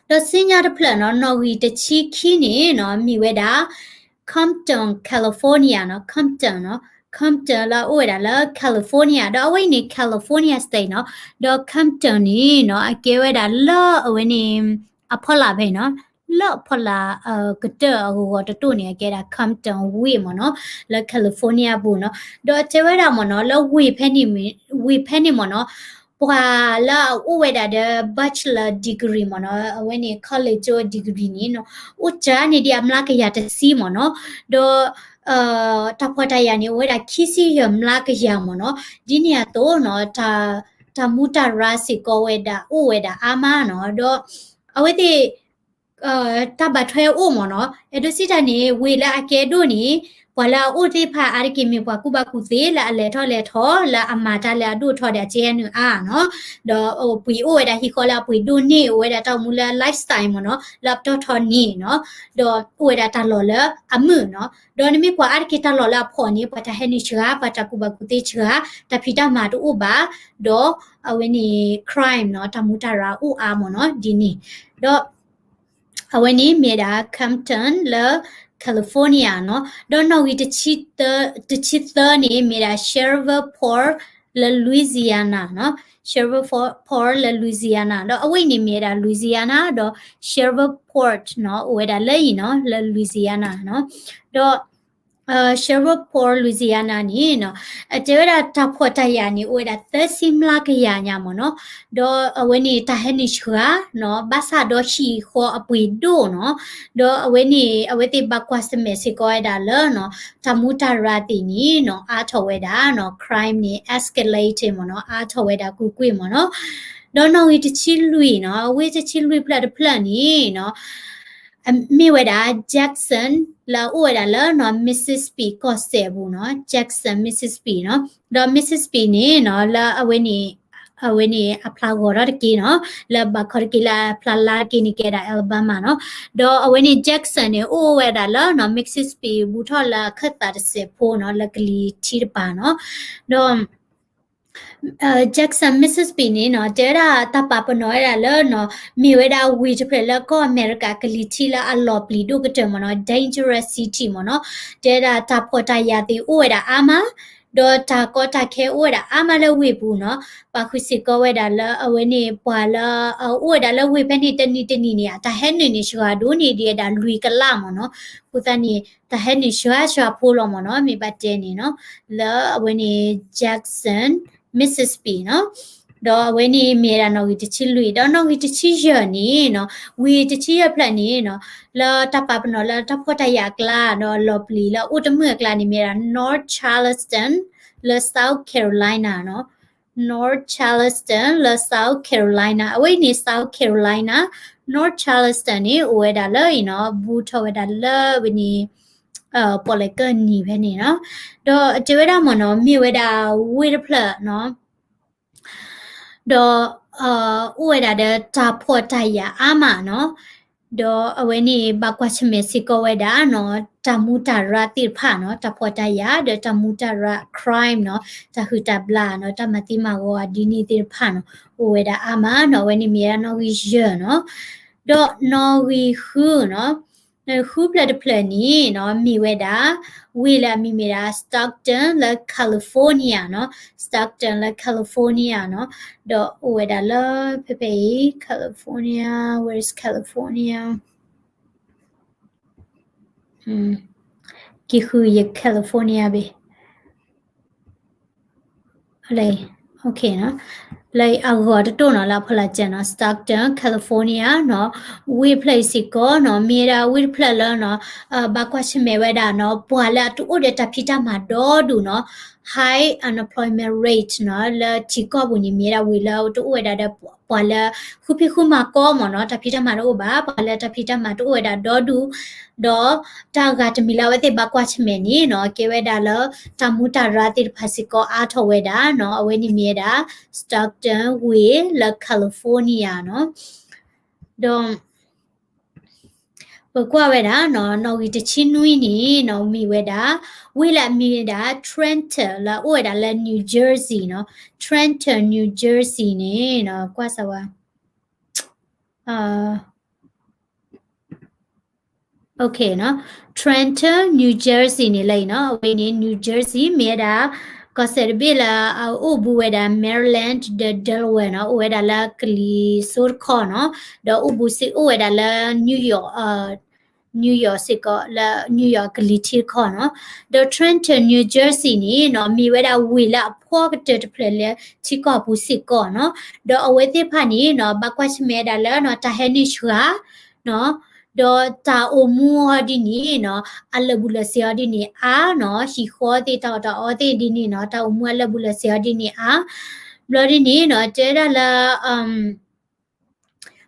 ဒီးဆူညါတဖျၢၣ်နီၤ နီၣ်ဂံၢ်တဆံခံန့ၣ်နီၤ မ့ၢ်ဝဲဒၣ် Compton California နီၤ, Compton နီၤ, Compton လၢအအိၣ်ဝဲဒၣ်လၢ California ဒီးအဝဲအံၤန့ၣ် California State နီၤ. ဒီး Compton န့ၣ်နီၤ အကဲဝဲဒၣ်လၢအဝဲန့ၣ် အဖီလာ်ဖဲအံၤနီၤ, လၢအဖီလာ် ကတၢၢ်အဂီၤဂီၤတတိၢ်န့ၣ် အကဲဒၣ် Compton ဝ့ၢ်မ့ၢ်နီၤ, လၢ California ပူၤနီၤ. ဒီးတဲဝဲဒၣ်မ့ၢ်နီၤ လၢဝ့ၢ်ဖဲန့ၣ် ဝ့ၢ်ဖဲန့ၣ်မ့ၢ်နီၤ ပှၤလၢအအိၣ်ဝဲဒၣ်ဒီး bachelor degree မ့ၢ်နီၤ, အဝဲန့ၣ် college degree န့ၣ်နီၤ အိၣ်တၢ်န့ၣ်ဒ်အမျးကယၤတဆံမ့ၢ်နီၤ, ဒီး တၢ်ဖှီၣ်တၢ်ယာ်န့ၣ် အိၣ်ဝဲဒၣ်ခံဆံယဲၢ်မျးကယၤမ့ၢ်နီၤ, ဒ်န့ၣ်အသိးနီၤ တၢ်မူးတၢ်ရၤစ့ၢ်ကီးဝဲဒၣ်အိၣ်ဝဲဒၣ်အါမးနီၤ, ဒီးအဝဲသ့ၣ် တၢ်ဘၣ်ထွဲအိၣ်မ့ၢ်နီၤ, အဲၣ်ဒိးစံးတၢ်န့ၣ် ဝ့ၢ်လၢအကဲဒိၣ်န့ၣ် ပှၤလၢအအိၣ်သ့ၣ်တဖၣ်အါတက့ၢ်မ့ၢ်ပှၤကူၣ်ဘၣ်ကူၣ်သ့ လၢအလဲၤထီၣ်လဲၤထီ လၢအမၤတၢ်လၢအဒိၣ်ထီၣ်ဒီးအကဲနုာ်အါနီၤ, ဒီးပှ့ၤအိၣ်ဝဲဒၣ်ဟံၣ်ဃီလၢအပှ့ၤဒိၣ်န့ၢ် အိၣ်ဝဲဒၣ်တၢ်အိၣ်မူလၢ lifestyle မ့ၢ်နီၤ, လၢအပတီၢ်ထီန့ၣ်နီၤ, ဒီးအိၣ်ဝဲဒၣ်တၢ်လီၢ်လၢအမုာ်နီၤ, ဒီးနမ့ၢ်ကွၢ်အါတက့ၢ်တၢ်လီၢ်လၢအဖှီၣ်န့ၣ် ပှၤတၢ်ဟဲနုာ်စှၤ ပှၤတၢ်ကူၣ်ဘၣ်ကူၣ်သ့စှၤ တၢ်ဖံးတၢ်မၤတအိၣ်ဘၣ်, ဒီးအဝဲန့ၣ် crime နီၤ တၢ်မူးတၢ်ရၤအိၣ်အါမ့ၢ်နီၤ ဒ်န့ၣ်, ဒီး အဝဲန့ၣ်မ့ၢ်ဒၣ် Compton လၢ California နီၤ, ဒီးနီၣ်ဂံၢ်တဆံသၢ, တဆံသၢန့ၣ် မ့ၢ်ဒၣ် Shreveport လၢ Louisiana နီၤ, Shreveport လၢ Louisiana ဒီးအဝဲအံၤန့ၣ်မ့ၢ်ဝဲဒၣ် Louisiana ဒီး Shreveport နီၤ အိၣ်ဝဲဒၣ်လၢအံၤနီၤ လၢ Louisiana နီၤ, ဒီး Shreveport Louisiana န့ၣ်နီၤ, အတဲဝဲဒၣ်တၢ်ဖှီၣ်တၢ်ယာ်န့ၣ် အိၣ်ဝဲဒၣ်သၢဆံမျးကယၤညါမ့ၢ်နီၤ, ဒီးအဝဲန့ၣ်တၢ်ဟဲနုာ်စှၤနီၤ ဘၣ်ဆၣ်ဒီးဟံၣ်ဃီအပှ့ၤဒိၣ်နီၤ, ဒီးအဝဲန့ၣ် အဝဲသ့ၣ်ဘၣ်ကွၢ်ဆၢၣ်မဲာ်စ့ၢ်ကီးဝဲဒၣ်လၢနီၤ တၢ်မူးတၢ်ရၤသ့ၣ်န့ၣ်နီၤ အါထီၣ်ဝဲဒၣ်နီၤ crime န့ၣ် escalate မ့ၢ်နီၤ အါထီၣ်ဝဲဒၣ်ကွ့ၢ်ကွ့ၢ်မ့ၢ်နီၤ, ဒီးနီၣ်ဂံၢ်တဆံလွံၢ်နီၤ ဝ့ၢ်တဆံလွံၢ်ဖျၢၣ်တဖျၢၣ်န့ၣ်နီၤ မ့ၢ်ဝဲဒၣ် Jackson လၢအအိၣ်ဝဲဒၣ်လၢနီၤ Mississippi ကီၢ်စဲၣ်အပူၤနီၤ Jackson Mississippi နီၤ, ဒီး Mississippi န့ၣ်နီၤ လၢအဝဲန့ၣ် အဝဲန့ၣ်အဖျါဂီၤထီၣ်တက့ၢ်နီၤ လၢဘၣ်ခီတက့ၢ်လၢအဖျါလါတက့ၢ်န့ၣ် ကဲဒၣ် Alabama နီၤ, ဒီးအဝဲန့ၣ် Jackson န့ၣ် အိၣ်ဝဲဒၣ်လၢနီၤ Mississippi ဘူးထီၣ်လၢအခၢၣ်သးတစဲးဖိနီၤ လၢကလံၤထံးတပၤနီၤ, ဒီး Jackson Mississippi န့ၣ်နီၤ တဲဝဲဒၣ်တၢ်ပာ်ပနီၣ်ဝဲဒၣ်လၢနီၤ မ့ၢ်ဝဲဒၣ်ဝ့ၢ်တဖျၢၣ်လၢကီၢ်အမဲရကၤကလံၤထံးလၢအလီၤပျံၤဒိၣ်ကတၢၢ်မ့ၢ်နီၤ dangerous city မ့ၢ်နီၤ, တဲဝဲဒၣ်တၢ်ဖှီၣ်တၢ်ယာ်သ့ၣ်အိၣ်ဝဲဒၣ်အါမး ဒီးတၢ်ကီတၢ်ခဲအိၣ်ဝဲဒၣ်အါမးလၢဝ့ၢ်ပူၤနီၤ, ပာ်ဃုာ်စ့ၢ်ကီးဝဲဒၣ်လၢအဝဲန့ၣ် ပှၤလၢအအိၣ်ဝဲဒၣ်လၢဝ့ၢ်ဖဲန့ၣ်တနံၤတနံၤန့ၣ် တၢ်ဟဲနုာ်န့ၣ် စှၤဒိၣ်န့ၢ်ဒံးဝဲဒၣ်လွံၢ်ကလးမ့ၢ်နီၤ, အဃိသတးန့ၣ် တၢ်ဟဲနုာ်စှၤစှၤဖိလီၤမ့ၢ်နီၤ, မ့ၢ်ဘၣ်တဲန့ၣ်နီၤ, လၢအဝဲန့ၣ် Jackson Mississippi နီၤ, ဒီးအဝဲန့ၣ်မ့ၢ်ဝဲဒၣ်နီၣ်ဂံၢ်တဆံလွံၢ် ဒီးနီၣ်ဂံၢ်တဆံယဲၢ်န့ၣ်နီၤ, ဝ့ၢ်တဆံယဲၢ်ဖျၢၣ်န့ၣ်နီၤ လၢတၢ်ပာ်ပနီၣ်လၢတၢ်ဖှီၣ်တၢ်ယာ်အကျါ ဒီးလီၤပျံၤလၢအအိၣ်တမုာ်အကျါန့ၣ် မ့ၢ်ဝဲဒၣ် North Charleston လၢ South Carolina နီၤ, North Charleston လၢ South Carolina အဝဲအံၤန့ၣ် South Carolina, North Charleston န့ၣ် အိၣ်ဝဲဒၣ်လၢအံၤနီၤ, ဘူးထီၣ်ဝဲဒၣ်လၢဝဲန့ၣ် ပီၣ်လဲၣ်ကၢၢ်နံၤဖဲန့ၣ်နီၤ, ဒီးတဲဝဲဒၣ်မ့ၢ်နီၤ, မ့ၢ်ဝဲဒၣ်ဝ့ၢ်တဖျၢၣ်နီၤ ဒီး အိၣ်ဝဲဒၣ်ဒီးတၢ်ဖှီၣ်တၢ်ယာ်အါမးနီၤ, ဒီးအဝဲန့ၣ်ဘၣ်ကွၢ်ဆၢၣ်မဲာ်စ့ၢ်ကီးဝဲဒၣ်နီၤ, တၢ်မူးတၢ်ရၢ်သ့ၣ်တဖၣ်နီၤ, တၢ်ဖှီၣ်တၢ်ယာ် ဒီးတၢ်မူးတၢ်ရၢ် crime နီၤ, တၢ်ဟုၣ်တၢ်ဘျၣ်နီၤ, တၢ်မၤသံမၤဂီၤအဒ်န့ၣ်သ့ၣ်တဖၣ်နီၤ, အိၣ်ဝဲဒၣ်အါမးနီၤ, အဝဲန့ၣ်မ့ၢ်ဝဲဒၣ်နီၣ်ဂံၢ်ယဲၢ်နီၤ, ဒီးနီၣ်ဂံၢ်ဃုနီၤ ဃုဖျၢၣ်တဖျၢၣ်န့ၣ်နီၤ မ့ၢ်ဝဲဒၣ် ဝ့ၢ်လၢအမံၤမ့ၢ်ဒၣ် Stockton လၢ California နီၤ, Stockton လၢ California နီၤ, ဒီးအိၣ်ဝဲဒၣ်လၢ ဖဲဖဲအံၤ California, where is California? က့ၤဃုယ California ဘ့ၣ် လၢ လၢအဂီၢ်တတိၢ်နီၤ လၢအဖီလာ်စၢၤနီၤ Stockton California နီၤ, ဝ့ၢ်ဖျၢၣ်အံၤစ့ၢ်ကီးနီၤ မ့ၢ်ဝဲဒၣ်ဝ့ၢ်တဖျၢၣ်လၢနီၤ ဘၣ်ကွၢ်ဆၢၣ်မဲာ်ဝဲဒၣ်နီၤ ပှၤလၢအတအိၣ်ဒီးတၢ်ဖံးတၢ်မၤဒီဒူၣ်နီၤ, high unemployment rate နီၤ လၢထံကီၢ်ပူၤန့ၣ် မ့ၢ်ဝဲဒၣ်ဝ့ၢ်လၢတအိၣ်ဝဲဒၣ်ဒီး ပှၤလၢ ဃုဖံးဃုမၤကီမ့ၢ်နီၤ တၢ်ဖံးတၢ်မၤတအိၣ်ဘၣ် ပှၤလၢတၢ်ဖံးတၢ်မၤတအိၣ်ဝဲဒၣ်ဒီဒူၣ် ဒီးတၢ်ဂၤတမံၤလၢအဝဲသ့ၣ်ဘၣ်ကွၢ်ဆၢၣ်မဲာ်န့ၣ်နီၤ ကဲဝဲဒၣ်လၢ တၢ်မူတၢ်ရၢ်သ့ၣ်တဖၣ်စ့ၢ်ကီးအါထီၣ်ဝဲဒၣ်နီၤ အဝဲန့ၣ်မ့ၢ်ဝဲဒၣ် Stockton ဝ့ၢ်လၢ California နီၤ ဒီး ပကွၢ်ဝဲဒၣ်နီၤ နီၣ်ဂံၢ်တဆံနွံန့ၣ်နီၤ မ့ၢ်ဝဲဒၣ် ဝ့ၢ်လၢအမံၤဝဲဒၣ် Trenton လၢအအိၣ်ဝဲဒၣ်လၢ New Jersey နီၤ Trenton New Jersey န့ၣ်နီၤ ကွၢ်စၢၤဝဲ Trenton New Jersey န့ၣ်လၢအံၤနီၤ အဝဲန့ၣ် New Jersey မ့ၢ်ဝဲဒၣ် ကီၢ်စဲၣ်တဘ့ၣ်လၢအအိၣ်ဘူးဝဲဒၣ် Maryland ဒီး Delaware နီၤ အိၣ်ဝဲဒၣ်လၢကလံၤစိးတခီနီၤ ဒီးအိၣ်ဘူးစ့ၢ်အိၣ်ဝဲဒၣ်လၢ New York နီၤ New York စ့ၢ်ကီးလၢ New York ကလံၤထံးတခီနီၤ ဒီး Trenton New Jersey န့ၣ်နီၤ မ့ၢ်ဝဲဒၣ်ဝ့ၢ်လၢအဖှီၣ်ကတၢၢ်တဖျၢၣ်လၢထံကီၢ်ပူၤစ့ၢ်ကီးနီၤ ဒီးအဝဲသ့ၣ်တဖၣ်န့ၣ်နီၤ ဘၣ်ကွၢ်ဆၢၣ်မဲာ်ဝဲဒၣ်လၢနီၤ တၢ်ဟဲနုာ်ဆှၤနီၤ ဒီးတၢ်အိၣ်မူအီၤဒ်န့ၣ်နီၤ အလၢာ်ဘူၣ်လၢာ်စ့ၤအီၤဒ်န့ၣ်အါနီၤ ဟံၣ်ဃီသ့ၣ်တၢ်အီၣ်တၢ်အီသ့ၣ်ဒ်န့ၣ်နီၤ တၢ်အိၣ်မူအလၢာ်ဘူၣ်လၢာ်စ့ၤအီၤဒ်န့ၣ်အါ ဘျီဒ်န့ၣ်နီၤ တဲဝဲဒၣ်လၢ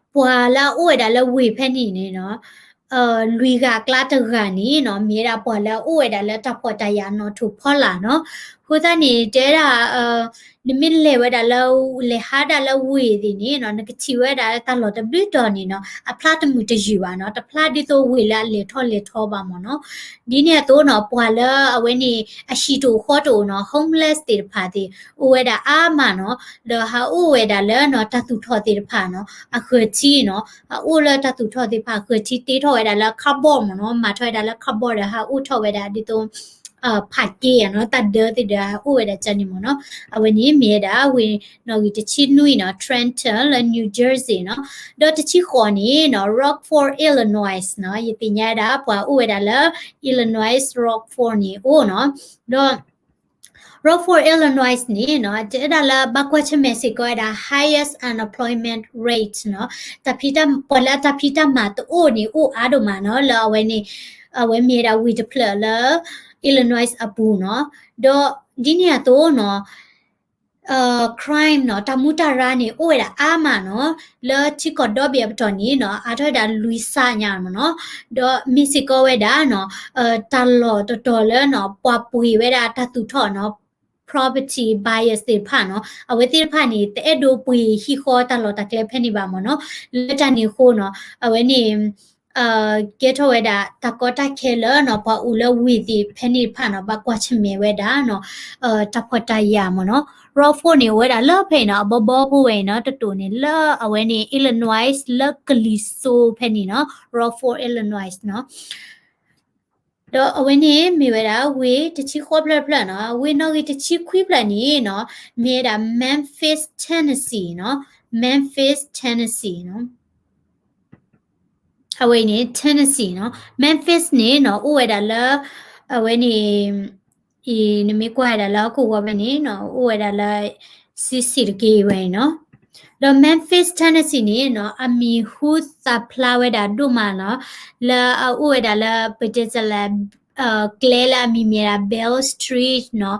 ပှၤလၢအအိၣ်ဝဲဒၣ်လၢဝ့ၢ်ဖဲန့ၣ်န့ၣ်နီၤ လွံၢ်ဂၤအကျါတဂၤန့ၣ်နီၤ မ့ၢ်ဝဲဒၣ်ပှၤလၢအအိၣ်ဝဲဒၣ်လၢတၢ်ဖှီၣ်တၢ်ယာ်နီၣ်ထိၣ်ဖီလာ်နီၤ အဃိသတးန့ၣ် တဲဝဲဒၣ် နမ့ၢ်လဲၤဝဲဒၣ်လၢ လဲၤဟးဒၣ်လၢဝ့ၢ်သ့ၣ်န့ၣ်နီၤ နကထံၣ်ဝဲဒၣ်လၢတၢ်လီၢ်တဘျုးတီၤန့ၣ်နီၤ အဖျါတမုာ်တယုာ်ဘၣ်နီၤ တဖျါဒ်သိးဝ့ၢ်လၢအလဲၤထီၣ်လဲၤထီဘၣ်မ့ၢ်နီၤ ဒ်န့ၣ်အသိးနီၤ ပှၤလၢအဝဲန့ၣ် အဟံၣ်တအိၣ်ဃီတအိၣ်နီၤ homeless သ့ၣ်တဖၣ်သ့ၣ် အိၣ်ဝဲဒၣ်အါမးနီၤ ဒီးဟးအိၣ်ဝဲဒၣ်လၢနီၤ တၢ်သူၣ်ထီၣ်သ့ၣ်တဖၣ်နီၤ အဃၢၤထံနီၤ ဟးအိၣ်လၢတၢ်သူၣ်ထီၣ်သ့ၣ်တဖၣ်အဃၢၤထံ တ့ထီၣ်ဝဲဒၣ်လၢ cardboard မ့ၢ်နီၤ မၤထီၣ်ဝဲဒၣ်လၢ cardboard ဒီးဟးအိၣ်ထီၣ်ဝဲဒၣ်ဒ်သိး ဖးက့နီၤ တၢ်ဒၢသ့ၣ်ဒီးဟးအိၣ်ဝဲဒၣ်ကန့ၣ်မ့ၢ်နီၤ အဝဲန့ၣ်မ့ၢ်ဝဲဒၣ်ဝ့ၢ်နီၣ်ဂံၢ်တဆံနွံနီၤ Trenton လၢ New Jersey နီၤ ဒီးတဆံဃိးန့ၣ်နီၤ Rockford Illinois နီၤ ယသ့ၣ်ညါဝဲဒၣ်ပှၤအိၣ်ဝဲဒၣ်လၢ Illinois Rockford န့ၣ်အိၣ်နီၤ ဒီး Rockford Illinois န့ၣ်နီၤ တဲဝဲဒၣ်လၢဘၣ်ကွၢ်ဆၢၣ်မဲာ်စ့ၢ်ကီးဝဲဒၣ် highest unemployment rate နီၤ တၢ်ဖံးတၢ် ပှၤလၢအတၢ်ဖံးတၢ်မၤတအိၣ်န့ၣ် အိၣ်အါဒိၣ်မးနီၤ လၢအဝဲန့ၣ် အဝဲမ့ၢ်ဝဲဒၣ်ဝ့ၢ်တဖျၢၣ်လၢ Illinois အပူၤနီၤ ဒီးဒ်န့ၣ်အသိးနီၤ crime နီၤ တၢ်မူတၢ်ရၢန့ၣ် အိၣ်ဝဲဒၣ်အါမးနီၤ လၢထံကီၢ်ဒီဘ့ၣ်အပတီၢ်န့ၣ်နီၤ အါထီၣ်ဝဲဒၣ်လွံၢ်စးညါမ့ၢ်နီၤ ဒီးမ့ၢ်စ့ၢ်ကီးဝဲဒၣ်နီၤ တၢ်လီၢ်တတီၤလၢနီၤ ပှၤပှ့ၤဝဲဒၣ်တၢ်သူၣ်ထီၣ်နီၤ property buyers သ့ၣ်တဖၣ်နီၤ အဝဲသ့ၣ်တဖၣ်န့ၣ် တအဲၣ်ဒိးပှ့ၤဟံၣ်ဃီတၢ်လီၢ်တၢ်ကျဲဖဲန့ၣ်ဘၣ်မ့ၢ်နီၤ လၢတၢ်န့ၣ်အဃိနီၤ အဝဲန့ၣ် ကဲထီၣ်ဝဲဒၣ်တၢ်ကီတၢ်ခဲလၢနီၤ ပှၤအိၣ်လၢဝ့ၢ်သ့ၣ်ဖဲန့ၣ်တဖၣ်နီၤ ဘၣ်ကွၢ်ဆၢၣ်မဲာ်ဝဲဒၣ်နီၤ တၢ်ဖှီၣ်တၢ်ယာ်မ့ၢ်နီၤ Rockford န့ၣ် အိၣ်ဝဲဒၣ်လၢဖဲအံၤနီၤ အဘီဘီဖိဝဲအံၤနီၤ တတိာ်န့ၣ် လၢအဝဲန့ၣ် Illinois လၢကလံၤစိးဖဲန့ၣ်နီၤ Rockford Illinois နီၤ ဒီးအဝဲန့ၣ်မ့ၢ်ဝဲဒၣ်ဝ့ၢ်တဆံဃိးဖျၢၣ်တဖျၢၣ်နီၤ ဝ့ၢ်နီၣ်ဂံၢ်တဆံခွံဖျၢၣ်န့ၣ်နီၤ မ့ၢ်ဝဲဒၣ် Memphis Tennessee နီၤ Memphis Tennessee နီၤ အဝဲအံၤန့ၣ် Tennessee နီၤ Memphis န့ၣ်နီၤ အိၣ်ဝဲဒၣ်လၢ အဝဲန့ၣ် အံၤ နမ့ၢ်ကွၢ်ဝဲဒၣ်လၢဟီၣ်ခိၣ်ဝီဖဲန့ၣ်နီၤ အိၣ်ဝဲဒၣ်လၢ ဆံးဆံးတက့ၢ်ဝဲအံၤနီၤ ဒီး Memphis Tennessee န့ၣ်နီၤ အမံၤဟူသၣ်ဖျါဝဲဒၣ်ဒိၣ်မးနီၤ လၢအအိၣ်ဝဲဒၣ်လၢ ပတဲတၢ်လဲၣ် ကျဲလၢအမံၤမ့ၢ်ဒၣ် Beale Street နီၤ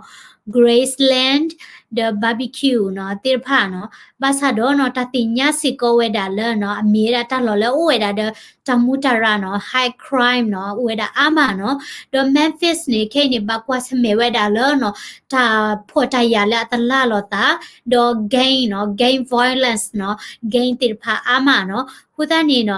Graceland ဒီး Barbecue နီၤ သ့ၣ်တဖၣ်နီၤ ဘၣ်ဆၣ်ဒီးနီၤ တၢ်သ့ၣ်ညါစ့ၢ်ကီးဝဲဒၣ်လၢနီၤ အမ့ၢ်ဝဲဒၣ်တၢ်လီၢ်လၢအအိၣ်ဝဲဒၣ်ဒီး တၢ်မူတၢ်ရၢ်နီၤ high crime နီၤ အိၣ်ဝဲဒၣ်အါမးနီၤ ဒီး Memphis န့ၣ် ခဲအံၤန့ၣ် ဘၣ်ကွၢ်ဆၢၣ်မဲာ်ဝဲဒၣ်လၢနီၤ တၢ်ဖှီၣ်တၢ်ယာ်လၢအတလၢ်လိာ်သး ဒီး gang နီၤ gang violence နီၤ gang သ့ၣ်တဖၣ်အါမးနီၤ အဃိသတးန့ၣ်နီၤ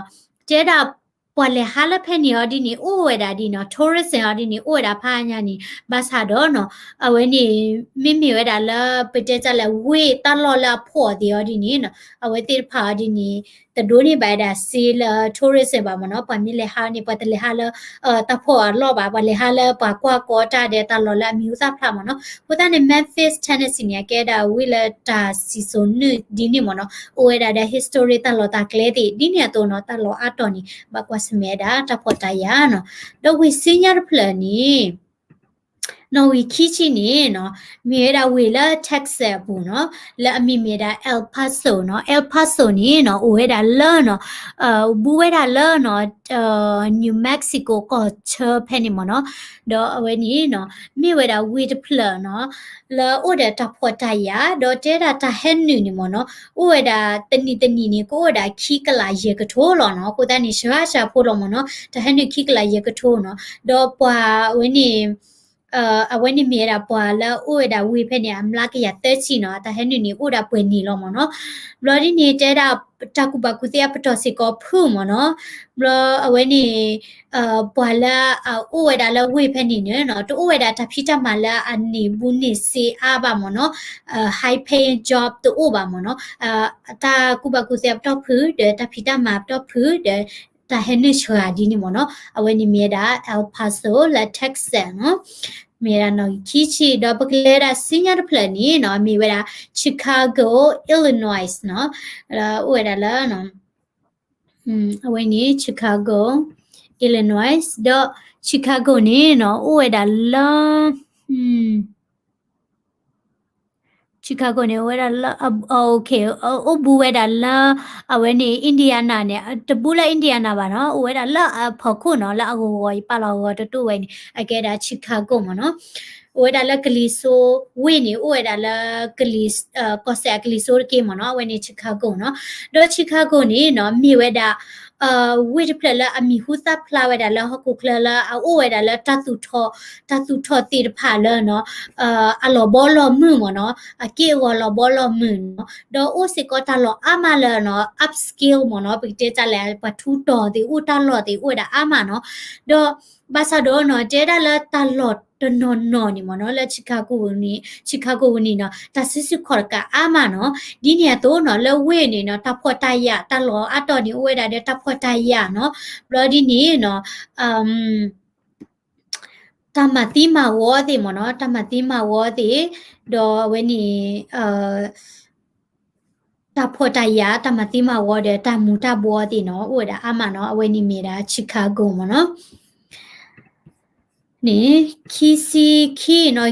တဲဒၣ် ပှၤလဲၤဟးလၢဖဲန့ၣ်အီၤဒ်န့ၣ် အိၣ်ဝဲဒၣ်ဒ်နီၤ tourism အီၤဒ်န့ၣ် အိၣ်ဝဲဒၣ်ဖးညါန့ၣ် ဘၣ်ဆၣ်ဒီးနီၤ အဝဲန့ၣ် မ့မ့ၢ်ဝဲဒၣ်လၢ ပတဲတၢ်လဲၣ် ဝ့ၢ်တၢ်လီၢ်လၢအဖှီၣ်သ့ၣ်အီၤဒ်န့ၣ်နီၤ အဝဲသ့ၣ်တဖၣ်အီၤဒ်န့ၣ် တဒိးန့ၢ်ဘၣ်ဝဲဒၣ်စ့လၢ tourism ဘၣ်မ့ၢ်နီၤ ပှၤမ့ၢ်လဲၤဟးန့ၣ် ပှၤတလဲၤဟးလၢ တၢ်ဖှီၣ်အလီၢ်ဘၣ် ပှၤလဲၤဟးလၢပှၤကွၢ်ကီတၢ်ဒီးတၢ်လီၢ်လၢအမံၤဟူသၣ်ဖျါမ့ၢ်နီၤ အဃိသတးန့ၣ် Memphis Tennessee န့ၣ် အကဲဒၣ်ဝ့ၢ်လၢတၢ်စံၣ်စိၤနုာ်ဒ်န့ၣ်မ့ၢ်နီၤ အိၣ်ဝဲဒၣ်ဒီး history တၢ်လီၢ်တၢ်ကျဲသ့ၣ် ဒ်န့ၣ်အသိးနီၤ တၢ်လီၢ်အါတီၢ်န့ၣ် ဘၣ်ကွၢ်ဆၢၣ်မဲာ်ဝဲဒၣ်တၢ်ဖှီၣ်တၢ်ယာ်နီၤ ဒီးဝ့ၢ်ဆူညါတဖျၢၣ်န့ၣ် နီၣ်ဂံၢ်ခံဆံန့ၣ်နီၤ မ့ၢ်ဝဲဒၣ်ဝ့ၢ်လၢ Texas အပူၤနီၤ လၢအမံၤမ့ၢ်ဒၣ် El Paso နီၤ. El Paso န့ၣ်နီၤ အိၣ်ဝဲဒၣ်လၢနီၤ ဘူးဝဲဒၣ်လၢနီၤ New Mexico ကီၢ်ဆၢဖဲန့ၣ်မ့ၢ်နီၤ. ဒီးအဝဲန့ၣ်နီၤ မ့ၢ်ဝဲဒၣ်ဝ့ၢ်တဖျၢၣ်နီၤ လၢအိၣ်ဒီးတၢ်ဖှီၣ်တၢ်ယာ် ဒီးတဲဒၣ်တၢ်ဟဲနုာ်န့ၣ်မ့ၢ်နီၤ အိၣ်ဝဲဒၣ်တနံၣ်တနံၣ်န့ၣ် ကအိၣ်ဝဲဒၣ်ခံကလးယဲၢ်ကထိလီၤနီၤ. အဃိသတးန့ၣ် စှၤစှၤဖိလီၤမ့ၢ်နီၤ တၢ်ဟဲနုာ်ခံကလးယဲၢ်ကထိနီၤ. ဒီးပှၤဝဲန့ၣ် အဝဲန့ၣ်မ့ၢ်ဝဲဒၣ်ပှၤလၢအအိၣ်ဝဲဒၣ်ဝ့ၢ်ဖဲန့ၣ် အမျးကယၤသၢဆံနီၤ အတၢ်ဟဲနုာ်န့ၣ်အိၣ်ဒၣ်ပှဲၤနံၣ်လီၤမ့ၢ်နီၤ. ဘျီဒ်န့ၣ် တဲဒၣ်တၢ်ကူၣ်ဘၣ်ကူၣ်သ့အပတီၢ်စ့ၢ်ကီးဖုၣ်မ့ၢ်နီၤ. ဘျီအဝဲန့ၣ် ပှၤလၢအအိၣ်ဝဲဒၣ်လၢဝ့ၢ်ဖဲန့ၣ်န့ၣ်နီၤ တအိၣ်ဝဲဒၣ်တၢ်ဖံးတၢ်မၤလၢအန့ၢ်ဘူးန့ၢ်စ့အါဘၣ်မ့ၢ်နီၤ. high paying job တအိၣ်ဘၣ်မ့ၢ်နီၤ. တၢ်ကူၣ်ဘၣ်ကူၣ်သ့အပတီၢ်ဖုၣ် ဒီးတၢ်ဖံးတၢ်မၤအပတီၢ်ဖုၣ် ဒီး တၢ်ဟဲနုာ်စှၤဒ်န့ၣ်မ့ၢ်နီၤ. အဝဲန့ၣ်မ့ၢ်ဝဲဒၣ် El Paso လၢ Texas နီၤ. မ့ၢ်ဝဲဒၣ်နီၣ်ဂံၢ်ခံဆံ ဒီးပကလဲၤဝဲဒၣ်ဆူညါတဖျၢၣ်န့ၣ်နီၤ မ့ၢ်ဝဲဒၣ် Chicago Illinois နီၤ. လၢအိၣ်ဝဲဒၣ်လၢ အဝဲန့ၣ် Chicago Illinois ဒီး Chicago န့ၣ်နီၤ အိၣ်ဝဲဒၣ်လၢ Chicago န့ၣ် အိၣ်ဝဲဒၣ်လၢ အိၣ်ဘူးဝဲဒၣ်လၢ အဝဲန့ၣ် Indiana န့ၣ် တဘူးလၢ Indiana ဘၣ်နီၤ အိၣ်ဝဲဒၣ်လၢအဖီခိၣ်နီၤ လၢအဂီၤဂီၤ ယပာ်လီၤအဂီၤတတိၢ်ဝဲန့ၣ် အကဲဒၣ် Chicago မ့ၢ်နီၤ. အိၣ်ဝဲဒၣ်လၢကလံၤစိဝ့ၢ်န့ၣ် အိၣ်ဝဲဒၣ်လၢ ကီၢ်စဲၣ်အကလံၤစိတက့ၢ်မ့ၢ်နီၤ အဝဲန့ၣ် Chicago နီၤ. ဒီး Chicago န့ၣ်နီၤ မ့ၢ်ဝဲဒၣ် ဝ့ၢ်တဖျၢၣ်လၢအမံၤဟူသၣ်ဖျါဝဲဒၣ်လၢဟီၣ်ခိၣ်ချၢလၢအအိၣ်ဝဲဒၣ်လၢတၢ်သူၣ်ထီၣ် တၢ်သူၣ်ထီၣ်သ့ၣ်တဖၣ်လၢနီၤ အလီၤဘီလီၤမုၢ်မ့ၢ်နီၤ အက့ၢ်အဂီၤလီၤဘီလီၤမုၢ်နီၤ ဒီးအိၣ်စ့ၢ်ကီးတၢ်လီၢ်အါမးလၢနီၤ upscale မ့ၢ်နီၤ ပကတဲတၢ်လဲၣ် ပှၤထူးတီၤသ့ၣ်အိၣ်တၢ်လီၢ်သ့ၣ်အိၣ်ဝဲဒၣ်အါမးနီၤ ဒီးဘၣ်ဆၣ်ဒီးနီၤ တဲဒၣ်လၢတၢ်လီၢ်တနီၤနီၤန့ၣ်မ့ၢ်နီၤ လၢ Chicago န့ၣ် Chicago န့ၣ်နီၤ တၢ်စုဆူၣ်ခီၣ်တကးအါမးနီၤ ဒ်န့ၣ်အသိးနီၤ လၢဝ့ၢ်န့ၣ်နီၤ တၢ်ဖှီၣ်တၢ်ယာ် တၢ်လီၢ်အါတီၢ်န့ၣ်အိၣ်ဝဲဒၣ်ဒီးတၢ်ဖှီၣ်တၢ်ယာ်နီၤ ဘျီဒ်န့ၣ်နီၤ တၢ်မၤသံမၤဝီသ့ၣ်မ့ၢ်နီၤ တၢ်မၤသံမၤဝီသ့ၣ် ဒီးအဝဲန့ၣ် တၢ်ဖှီၣ်တၢ်ယာ် တၢ်မၤသံမၤဝီဒီးတၢ်မူၤတၢ်ဘှီသ့ၣ်နီၤ အိၣ်ဝဲဒၣ်အါမးနီၤ အဝဲန့ၣ်မ့ၢ်ဒၣ် Chicago မ့ၢ်နီၤ န့ၣ် ခံဆံခံ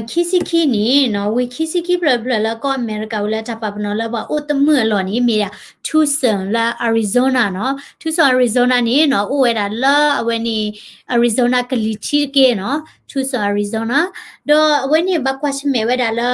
နီၤ ခံဆံခံန့ၣ်နီၤ ဝ့ၢ်ခံဆံခံဖျၢၣ်ဖျၢၣ်လၢကီၢ်အမဲရကၤဝံၤလၢတၢ်ပာ်ပနီၣ်လၢပှၤအိၣ်တမုာ်အလီၢ်န့ၣ် မ့ၢ်ဒၣ် Tucson လၢ Arizona နီၤ Tucson Arizona န့ၣ်နီၤ အိၣ်ဝဲဒၣ်လၢအဝဲန့ၣ် Arizona ကလံၤထံးတက့ၢ်နီၤ Tucson Arizona ဒီးအဝဲန့ၣ်ဘၣ်ကွၢ်ဆၢၣ်မဲာ်ဝဲဒၣ်လၢ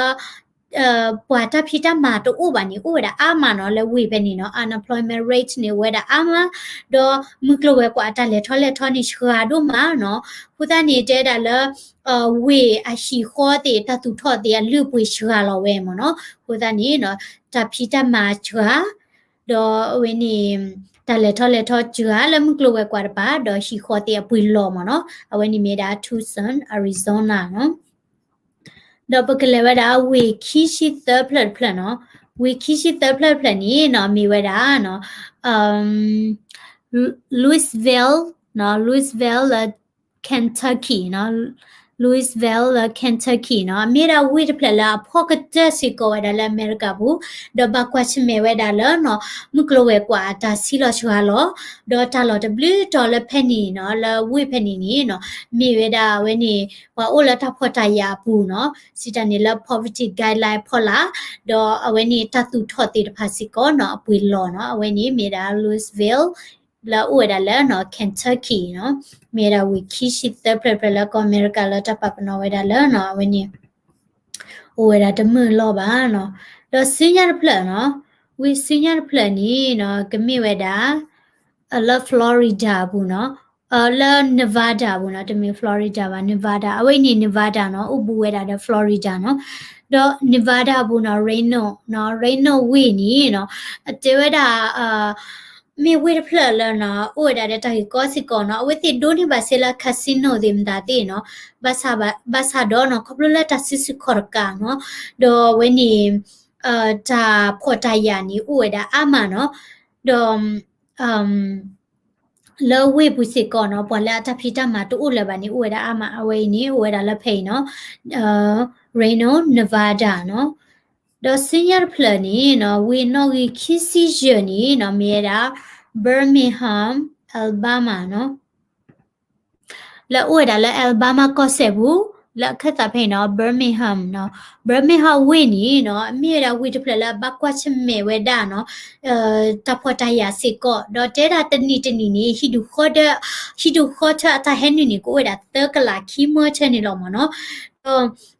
ပှၤတၢ်ဖံးတၢ်မၤတအိၣ်ဘၣ်န့ၣ် အိၣ်ဝဲဒၣ်အါမးနီၤ လၢဝ့ၢ်ဖဲန့ၣ်နီၤ unemployment rate န့ၣ် အိၣ်ဝဲဒၣ်အါမး ဒီးမုၢ်ကျိၤဝဲၤကွာ်အတၢ်လဲၤထီၣ်လဲၤထီန့ၣ် စှၤဒိၣ်မးနီၤ အဃိသတးန့ၣ် တဲဒၣ်လၢ ဝ့ၢ်အဟံၣ်ဃီသ့ၣ် တၢ်သူၣ်ထီၣ်သ့ၣ်အလုၢ်အပှ့ၤစှၤလီၤဝဲမ့ၢ်နီၤ အဃိသတးန့ၣ်နီၤ တၢ်ဖံးတၢ်မၤစှၤ ဒီးအဝဲန့ၣ် တၢ်လဲၤထီၣ်လဲၤထီစှၤလၢမုၢ်ကျိၤဝဲၤကွာ်တပၤ ဒီးဟံၣ်ဃီသ့ၣ်အပှ့ၤလီၤမ့ၢ်နီၤ အဝဲန့ၣ်မ့ၢ်ဒၣ် Tucson Arizona နီၤ ဒီးပကလဲၤဝဲဒၣ်ဝ့ၢ်ခံဆံသၢဖျၢၣ်တဖျၢၣ်နီၤ ဝ့ၢ်ခံဆံသၢဖျၢၣ်တဖျၢၣ်န့ၣ်နီၤ မ့ၢ်ဝဲဒၣ်နီၤ Louisville နီၤ Louisville လၢ Kentucky နီၤ Louisville လၢ Kentucky နီၤ မ့ၢ်ဒၣ်ဝ့ၢ်တဖျၢၣ်လၢအဖှီၣ်ကတၢၢ်စ့ၢ်ကီးဝဲဒၣ်လၢအမဲရကၤပူၤ ဒီးဘၣ်ကွၢ်ဆၢၣ်မဲာ်ဝဲဒၣ်လၢနီၤ မုၢ်ကျိၤဝဲၤကွာ်အတၢ်ဆံးလီၤစှၤလီၤ ဒီးတၢ်လီၢ်တဘျုးတီၤလၢဖဲန့ၣ်နီၤ လၢဝ့ၢ်ဖဲန့ၣ်န့ၣ်နီၤ မ့ၢ်ဝဲဒၣ်အဝဲန့ၣ် ပှၤအိၣ်လၢတၢ်ဖှီၣ်တၢ်ယာ်အပူၤနီၤ စံးတၢ်န့ၣ်လၢ poverty guideline ဖီလာ် ဒီးအဝဲန့ၣ်တၢ်သူၣ်ထီၣ်သ့ၣ်တဖၣ်စ့ၢ်ကီးနီၤ အပှ့ၤလီၤနီၤ အဝဲန့ၣ်မ့ၢ်ဒၣ် Louisville လၢအအိၣ်ဝဲဒၣ်လၢနီၤ Kentucky နီၤ မ့ၢ်ဝဲဒၣ်ဝ့ၢ်ခံဆံသၢဖျၢၣ်တဖျၢၣ်လၢကီၢ်အမဲရကၤလၢတၢ်ပာ်ပနီၣ်ဝဲဒၣ်လၢနီၤ အဝဲန့ၣ် အိၣ်ဝဲဒၣ်တမုာ်လီၢ်ဘၣ်နီၤ ဒီးဆူညါတဖျၢၣ်နီၤ ဝ့ၢ်ဆူညါတဖျၢၣ်န့ၣ်နီၤ ကမ့ၢ်ဝဲဒၣ် လၢ Florida အပူၤနီၤ လၢ Nevada အပူၤနီၤ တမ့ၢ် Florida ဘၣ် Nevada အဝဲန့ၣ် Nevada နီၤ အိၣ်ဘူးဝဲဒၣ်ဒီး Florida နီၤ ဒီး Nevada အပူၤနီၤ Reno နီၤ Reno ဝ့ၢ်န့ၣ်နီၤ အတဲဝဲဒၣ် မ့ၢ်ဝ့ၢ်တဖျၢၣ်လၢနီၤ အိၣ်ဝဲဒၣ်ဒီးတၢ်ဂ့ၢ်ကီစ့ၢ်ကီးနီၤ အဝဲသ့ၣ်ဒိးန့ၢ်ဘၣ်စ့လၢ casino သ့ၣ်မတၤသ့ၣ်နီၤ ဘၣ်ဆၣ်ဒီးနီၤ ခီဖျိလၢတၢ်စုဆူၣ်ခီၣ်တကးနီၤ ဒီးအဝဲန့ၣ် တၢ်ဖှီၣ်တၢ်ယာ်န့ၣ် အိၣ်ဝဲဒၣ်အါမးနီၤ ဒီး လၢဝ့ၢ်ပူၤစ့ၢ်ကီးနီၤ ပှၤလၢအတၢ်ဖံးတၢ်မၤတအိၣ်လၢၤဘၣ်န့ၣ် အိၣ်ဝဲဒၣ်အါမး အဝဲအံၤန့ၣ် အိၣ်ဝဲဒၣ်လၢဖဲအံၤနီၤ Reno Nevada နီၤ ဒီးဆူညါတဖျၢၣ်န့ၣ်နီၤ ဝ့ၢ်နီၣ်ဂံၢ်ခံဆံယဲၢ်န့ၣ်နီၤ မ့ၢ်ဝဲဒၣ် Birmingham Alabama နီၤ လၢအိၣ်ဝဲဒၣ်လၢ Alabama ကီၢ်စဲၣ်ပူၤ လၢအခၢၣ်သးဖဲအံၤနီၤ Birmingham နီၤ, Birmingham ဝ့ၢ်န့ၣ်နီၤ အမ့ၢ်ဝဲဒၣ်ဝ့ၢ်တဖျၢၣ်လၢအဘၣ်ကွၢ်ဆၢၣ်မဲာ်ဝဲဒၣ်နီၤ တၢ်ဖှီၣ်တၢ်ယာ်စ့ၢ်ကီး ဒီးတဲဒၣ်တနံၤတနံၤန့ၣ် ဟံၣ်ဒူၣ်ဃီထၢ ဟံၣ်ဒူၣ်ဃီထၢအတၢ်ဟဲနုာ်န့ၣ် ကအိၣ်ဝဲဒၣ်သၢကလးခံမၢထၢန့ၣ်လီၤမ့ၢ်နီၤ,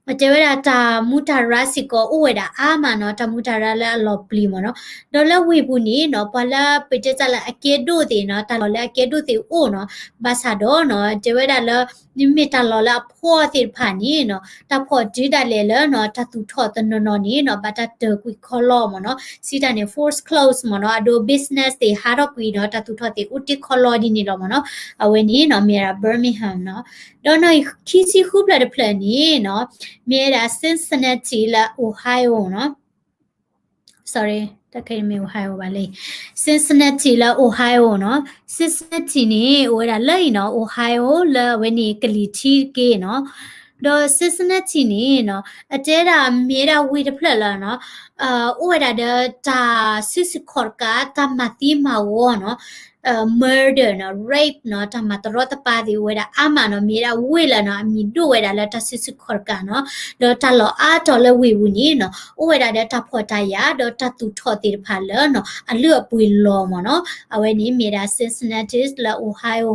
ဒီး တဲဝဲဒၣ်တၢ်မူးတၢ်ရၢ်စ့ၢ်ကီးအိၣ်ဝဲဒၣ်အါမးနီၤ, တၢ်မူးတၢ်ရၢ်လၢအလီၤပျံၤမ့ၢ်နီၤ, ဒီးလၢဝ့ၢ်ပူၤန့ၣ်နီၤ ပှၤလၢပတဲတၢ်လၢအကဲဒိၣ်သ့ၣ်နီၤ တၢ်လီၢ်လၢအကဲဒိၣ်သ့ၣ်အိၣ်နီၤ, ဘၣ်ဆၣ်ဒီးနီၤ တဲဝဲဒၣ်လၢ မ့မ့ၢ်တၢ်လီၢ်လၢအဖှီၣ်သ့ၣ်တဖၣ်န့ၣ်နီၤ တၢ်ဖှီၣ်တုၤဒၣ်လဲာ်လၢနီၤ တၢ်သူၣ်ထီၣ်တနီၤနီၤန့ၣ်နီၤ ဘၣ်တၢ်တၢၢ်ကွံာ်ခီလီမ့ၢ်နီၤ, စံးတၢ်န့ၣ် force close မ့ၢ်နီၤ, အဒိ business သ့ၣ်ဟးထီၣ်ကွံာ်နီၤ တၢ်သူၣ်ထီၣ်သ့ၣ်အိၣ်တ့ၢ်ခီလီဒ်န့ၣ်လီၤမ့ၢ်နီၤ, အဝဲန့ၣ်နီၤ မ့ၢ်ဝဲဒၣ် Birmingham နီၤ, ဒီးနီၣ်ဂံၢ်ခံဆံဃုဖျၢၣ်တဖျၢၣ်န့ၣ်နီၤ မ့ၢ်ဝဲဒၣ် Cincinnati လၢ Ohio နီၤ sorry တၢ်ခဲအံၤမ့ၢ် Ohio ဘၣ်လံ, Cincinnati လၢ Ohio နီၤ, Cincinnati န့ၣ် အိၣ်ဝဲဒၣ်လၢအံၤနီၤ Ohio လၢအဝဲန့ၣ်ကလံၤထံးတက့ၢ်နီၤ, ဒီး Cincinnati န့ၣ်နီၤ အတဲဒၣ်မ့ၢ်ဝဲဒၣ်ဝ့ၢ်တဖျၢၣ်လၢနီၤ အိၣ်ဝဲဒၣ်ဒီးတၢ်စုဆူၣ်ခီၣ်တကး တၢ်မၤသံမၤဝီနီၤ murder နီၤ rape နီၤ တၢ်မၤတရီတပါသ့ၣ်အိၣ်ဝဲဒၣ်အါမးနီၤ, မ့ၢ်ဝဲဒၣ်ဝ့ၢ်လၢနီၤ အမံၤဒိၣ်ဝဲဒၣ်လၢတၢ်စုဆူၣ်ခီၣ်တကးနီၤ, ဒီးတၢ်လီၢ်အါတီၤလၢဝ့ၢ်ပူၤန့ၣ်နီၤ အိၣ်ဝဲဒၣ်ဒီးတၢ်ဖှီၣ်တၢ်ယာ် ဒီးတၢ်သူၣ်ထီၣ်သ့ၣ်တဖၣ်လၢနီၤ အလုၢ်အပှ့ၤလီၤမ့ၢ်နီၤ, အဝဲန့ၣ်မ့ၢ်ဒၣ် Cincinnati လၢ Ohio,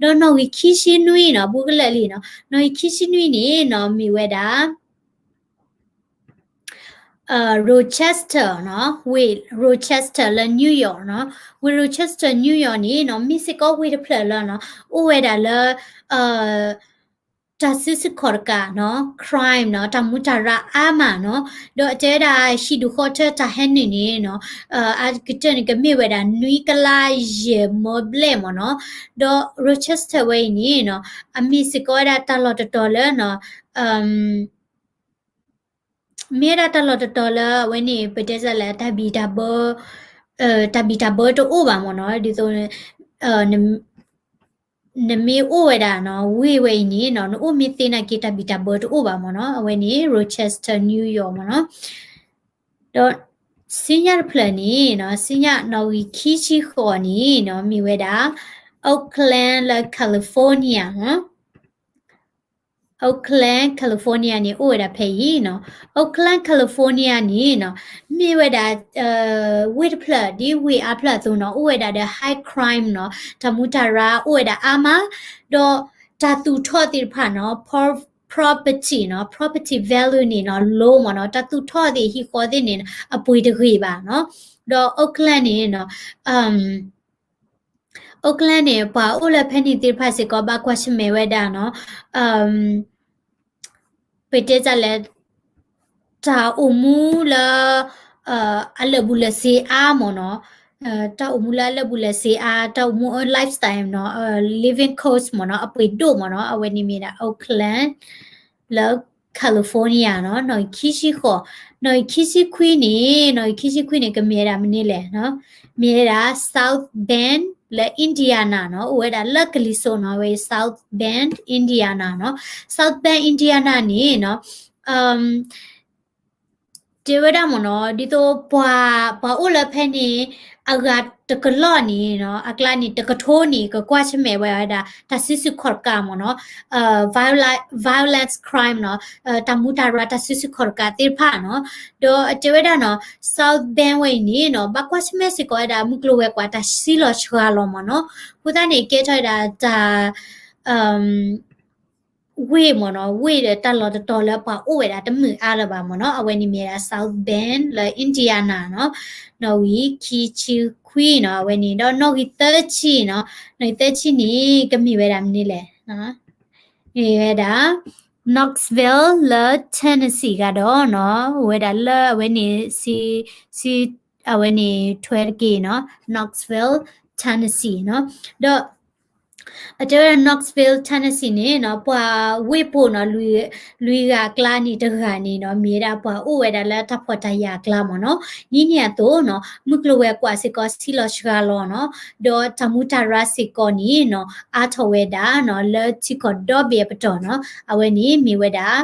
ဒီးနီၣ်ဂံၢ်ခံဆံနွံနီၤ ဘူးကလၢာ်လံနီၤ, နီၣ်ဂံၢ်ခံဆံနွံန့ၣ်နီၤ မ့ၢ်ဝဲဒၣ် Rochester နီၤ, ဝ့ၢ် Rochester လၢ New York နီၤ, ဝ့ၢ် Rochester New York န့ၣ်နီၤ မ့ၢ်စ့ၢ်ကီးဝ့ၢ်တဖျၢၣ်လၢနီၤ အိၣ်ဝဲဒၣ်လၢ တၢ်စုဆူၣ်ခီၣ်တကးနီၤ crime နီၤ တၢ်မူးတၢ်ရၢ်အါမးနီၤ, ဒီးအတဲဝဲဒၣ်ဟံၣ်ဒူၣ်ဃီထၢတၢ်ဟဲနုာ်န့ၣ်နီၤ အကတၢၢ်န့ၣ် ကမ့ၢ်ဝဲဒၣ်နွံကလးယဲၢ်မၢဘျဲၣ်မ့ၢ်နီၤ, ဒီး Rochester ဝဲအံၤန့ၣ်နီၤ အမ့ၢ်စ့ၢ်ကီးဝဲဒၣ်တၢ်လီၢ်တတီၤလၢနီၤ မ့ၢ်ဝဲဒၣ်တၢ်လီၢ်တတီၤလၢအဝဲန့ၣ် ပတဲစ့ၢ်လၢတၢ်ဘံၣ်တၢ်ဘၢ တၢ်ဘံၣ်တၢ်ဘၢတအိၣ်ဘၣ်မ့ၢ်နီၤ, ဒ်သိး နမ့ၢ်အိၣ်ဝဲဒၣ်နီၤ ဝ့ၢ်ဝဲအံၤန့ၣ်နီၤ နအိၣ်မ့ၢ်သ့နာ်က့ တၢ်ဘံၣ်တၢ်ဘၢတအိၣ်ဘၣ်မ့ၢ်နီၤ, အဝဲန့ၣ် Rochester New York မ့ၢ်နီၤ, ဒီးစံညၣ်တဖျၢၣ်န့ၣ်နီၤ စံညၣ်နီၣ်ဂံၢ်ခံဆံဃိးန့ၣ်နီၤ မ့ၢ်ဝဲဒၣ် Oakland လၢ California နီၤ Oakland California န့ၣ် အိၣ်ဝဲဒၣ်ဖဲအံၤနီၤ, Oakland California န့ၣ်နီၤ မ့ၢ်ဝဲဒၣ် ဝ့ၢ်တဖျၢၣ်ဒ်ဝ့ၢ်အါဖျၢၣ်အသိးနီၤ အိၣ်ဝဲဒၣ်ဒီး high crime နီၤ တၢ်မူးတၢ်ရၢ်အိၣ်ဝဲဒၣ်အါမး, ဒီးတၢ်သူၣ်ထီၣ်သ့ၣ်တဖၣ်နီၤ property နီၤ property value န့ၣ်နီၤ low မ့ၢ်နီၤ တၢ်သူၣ်ထီၣ်သ့ၣ်ဟံၣ်ဃီသ့ၣ်န့ၣ် အပှ့ၤတဂ့ၤဘၣ်နီၤ, ဒီး Oakland န့ၣ်နီၤ Oakland န့ၣ် ပှၤအိၣ်လၢဖဲန့ၣ်သ့ၣ်တဖၣ်စ့ၢ်ကီးဘၣ်ကွၢ်ဆၢၣ်မဲာ်ဝဲဒၣ်နီၤ ပတဲတၢ်လၢ တၢ်အိၣ်မူလၢ အလၢာ်ဘူၣ်လၢာ်စ့အါမ့ၢ်နီၤ, တၢ်အိၣ်မူလၢအလၢာ်ဘူၣ်လၢာ်စ့အါ တၢ်အိၣ်မူ lifestyle နီၤ living cost မ့ၢ်နီၤ အပှ့ၤဒိၣ်မ့ၢ်နီၤ, အဝဲန့ၣ်မ့ၢ်ဒၣ် Oakland လၢ California နီၤ နီၣ်ဂံၢ်ခံဆံဃိး, နီၣ်ဂံၢ်ခံဆံခွံန့ၣ် နီၣ်ဂံၢ်ခံဆံခွံန့ၣ် ကမ့ၢ်ဝဲဒၣ်မနုၤလဲၣ်နီၤ, မ့ၢ်ဝဲဒၣ် South Bend လၢ Indiana နီၤ, အိၣ်ဝဲဒၣ်လၢကလံၤစိးနီၤ ဝဲ South Bend Indiana နီၤ, South Bend Indiana န့ၣ်နီၤ တဲဝဲဒၣ်မ့ၢ်နီၤ ဒ်သိးပှၤ ပှၤအိၣ်လၢဖဲန့ၣ် အဂၤတကလီၢ်န့ၣ်နီၤ အကျါန့ၣ် တကထိန့ၣ် ကကွၢ်ဆၢၣ်မဲာ်ဝဲဒၣ် တၢ်စုဆူၣ်ခီၣ်တကးမ့ၢ်နီၤ violence crime နီၤ တၢ်မူးတၢ်ရၢ် တၢ်စုဆူၣ်ခီၣ်တကးသ့ၣ်တဖၣ်နီၤ, ဒီးတဲဝဲဒၣ်နီၤ South Bend ဝဲအံၤန့ၣ်နီၤ ဘၣ်ကွၢ်ဆၢၣ်မဲာ်စ့ၢ်ကီးဝဲဒၣ် မုၢ်ကျိၤဝဲၤကွာ်တၢ်ဆံးလီၤစှၤလီၤမ့ၢ်နီၤ, အဃိသတးန့ၣ် ကဲထီၣ်ဝဲဒၣ်တၢ် ဝ့ၢ်မ့ၢ်နီၤ ဝ့ၢ်ဒီးတၢ်လီၢ်တတီၤလၢပှၤအိၣ်ဝဲဒၣ်တမုာ်အါလၢၤဘၣ်မ့ၢ်နီၤ, အဝဲန့ၣ်မ့ၢ်ဒၣ် South Bend လၢ Indiana နီၤ, နီၣ်ဂံၢ်ခံဆံခွံနီၤ အဝဲန့ၣ် ဒီးနီၣ်ဂံၢ်သၢဆံနီၤ နီၣ်ဂံၢ်သၢဆံန့ၣ် ကမ့ၢ်ဝဲဒၣ်မနုၤလဲၣ်, မ့ၢ်ဝဲဒၣ် Knoxville လၢ Tennessee ကဒီးနီၤ, ဝဲဒၣ်လၢအဝဲန့ၣ် စံ အဝဲန့ၣ်ထွဲတက့ၢ်နီၤ Knoxville Tennessee နီၤ, ဒီး အတဲဝဲဒၣ် Knoxville Tennessee န့ၣ်နီၤ ပှၤဝ့ၢ်ဖိနီၤ လွံၢ်ဂၤအကျါန့ၣ်တဂၤန့ၣ်နီၤ မ့ၢ်ဝဲဒၣ်ပှၤအိၣ်ဝဲဒၣ်လၢတၢ်ဖှီၣ်တၢ်ယာ်အကျါမ့ၢ်နီၤ, ဒ်န့ၣ်အသိးနီၤ မုၢ်ကျိၤဝဲၤကွာ်စ့ၢ်ကီးဆံးလီၤစှၤလီၤနီၤ, ဒီးတၢ်မူးတၢ်ရၢ်စ့ၢ်ကီးန့ၣ်နီၤ အါထီၣ်ဝဲဒၣ်နီၤ လၢထံကီၢ်ဒီဘ့ၣ်အပတီၢ်နီၤ, အဝဲန့ၣ်မ့ၢ်ဝဲဒၣ်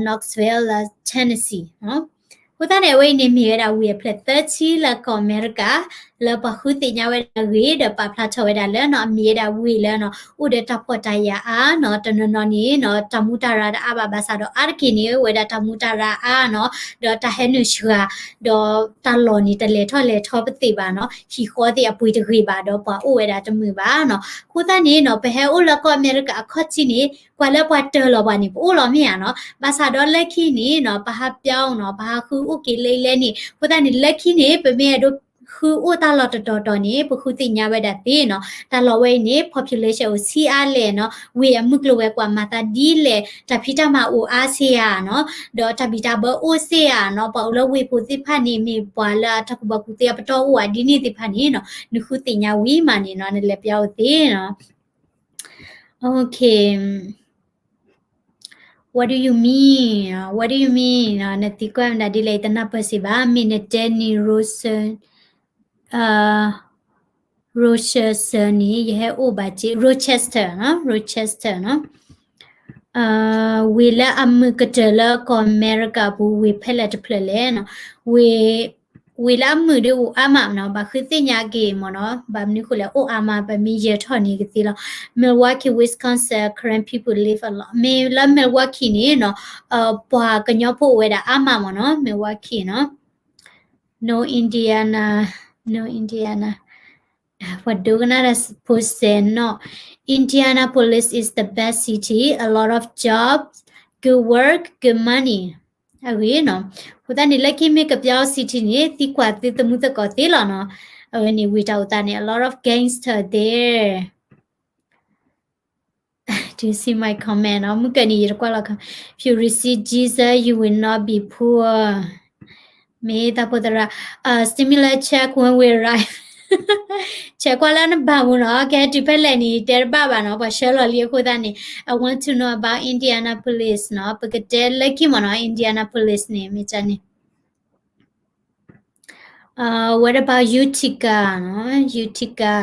Knoxville လၢ Tennessee နီၤ. အဃိသတးန့ၣ် အဝဲအံၤန့ၣ်မ့ၢ်ဝဲဒၣ်ဝ့ၢ်အဖျၢၣ်သၢဆံလၢကီၢ်အမဲရကၤ, လၢပှၤဃုသ့ၣ်ညါဝဲဒၣ်ဂ့ၤ ဒီးပာ်ဖျါထီၣ်ဝဲဒၣ်လၢနီၤ အမ့ၢ်ဝဲဒၣ်ဝ့ၢ်လၢနီၤ အိၣ်ဒီးတၢ်ဖှီၣ်တၢ်ယာ်အါနီၤ တနီၤနီၤန့ၣ်နီၤ တၢ်မူတၢ်ရၢ်တအါဘၣ်ဘၣ်ဆၣ်ဒီး အါတက့ၢ်န့ၣ် ဝဲဒၣ်တၢ်မူတၢ်ရၢ်အါနီၤ ဒီးတၢ်ဟဲနုာ်စှၤ ဒီးတၢ်လီၢ်န့ၣ် တလဲၤထီၣ်လဲၤထီပသ့ၣ်ဘၣ်နီၤ ဟံၣ်ဃီသ့ၣ်အပှ့ၤတဂ့ၤဘၣ်ဒီးပှၤအိၣ်ဝဲဒၣ်တမုာ်ဘၣ်နီၤ အဃိသတးန့ၣ်နီၤ ပဟဲအိၣ်လၢကီၢ်အမဲရကၤအခီၣ်ထံးန့ၣ် ကွၢ်လၢပှၤတၢၢ်လီၤပှၤန့ၣ် ပအိၣ်လီၤမ့ၢ်ဧါနီၤ ဘၣ်ဆၣ်ဒီးလၢခံန့ၣ်နီၤ ပဟးပၠီနီၤ ပဟးဃုအိၣ်က့ၤလဲလဲန့ၣ် အဃိသတးန့ၣ် လၢခံန့ၣ် ပမ့ၢ်အဲၣ်ဒိးဃုအိၣ်တၢ်လီၢ်တတီၤတီၤန့ၣ် ပဃုသ့ၣ်ညါဝဲဒၣ်သ့နီၤ တၢ်လီၢ်ဝဲအံၤန့ၣ် population အိၣ်ဆံးအါလဲၣ်နီၤ ဝ့ၢ်အမုၢ်ကျိၤဝဲၤကွာ်မၤသးဒ်လဲၣ် တၢ်ဖံးတၢ်မၤအိၣ်အါဆံးဧါနီၤ ဒီးတၢ်ဘံၣ်တၢ်ဘၢအိၣ်ဆံးဧါနီၤ ပှၤအိၣ်လၢဝ့ၢ်ဖိသ့ၣ်တဖၣ်န့ၣ် မ့ၢ်ပှၤလၢအတၢ်ကူၣ်ဘၣ်ကူၣ်သ့အပတီၢ်အိၣ်ဧါ ဒ်န့ၣ်သ့ၣ်တဖၣ်န့ၣ်နီၤ နဃုသ့ၣ်ညါဝံၤမးန့ၣ်နီၤ နလဲၤပၠီအိၣ်သ့နီၤ Okay. What do you mean? What do you mean? နသံကွၢ်မတၤဒ်လဲၣ် ယတနၢ်ပၢၢ်စ့ၢ်ဘၣ် မ့ၢ်နတဲန့ၣ် Rochester, Rochester န့ၣ် ယဟဲအိၣ်ဘၣ်က့ Rochester နီၤ Rochester နီၤ ဝ့ၢ်လၢအမုာ်ကတၢၢ်လၢကီၢ်အမဲရကၤအပူၤ ဝ့ၢ်ဖဲလဲၣ်တဖျၢၣ်လဲၣ်နီၤ ဝ့ၢ် ဝ့ၢ်လၢအမုာ်ဒီးအိၣ်အါမးနီၤ ဘၣ်ဃုသ့ၣ်ညါက့ၤမ့ၢ်နီၤ ဘၣ်မနုၤဃိလဲၣ် အိၣ်အါမး ပမ့ၢ်ယဲၤထီၣ်န့ၣ်ကသ့လီၤ Milwaukee, Wisconsin, Karen people live a lot မ့ၢ်လၢ Milwaukee န့ၣ်နီၤ ပှၤကညီဖိအိၣ်ဝဲဒၣ်အါမးမ့ၢ်နီၤ Milwaukee နီၤ No Indiana, no Indiana ပှၤဒိကနၣ်တၢ်ဖိစဲးနီၤ Indianapolis is the best city, a lot of jobs, good work, good money အဂ့ၢ်နီၤ အဃိသတးန့ၣ် လၢခံမ့ၢ်ကပၠီ city န့ၣ် သံကွၢ်သုသမူသကိးသ့လီၤနီၤ အဝဲန့ၣ်ဝ့ၢ်တၢ်အိၣ်သးန့ၣ် a lot of gangster there. Do you see my comment? နီၤ မုၢ်ကၢၢ်န့ၣ် ယတကွၢ်လီၤ If you receive Jesus, you will not be poor. မ့ၢ်တၢ်ဖိသရၣ် stimulus check when we arrive. ဆဲးကွၢ်လၢနဘၣ်မူနီၤ ကဟဲတုၤဖဲလဲၣ်န့ၣ် တဲတဘၣ်ဘၣ်နီၤ ပှၤဆှၢလီၤလံအဃိသတးန့ၣ် I want to know about Indianapolis နီၤ ပကတဲလၢခံမ့ၢ်နီၤ Indianapolis န့ၣ် မ့ၢ်ကန့ၣ် What about Utica နီၤ Utica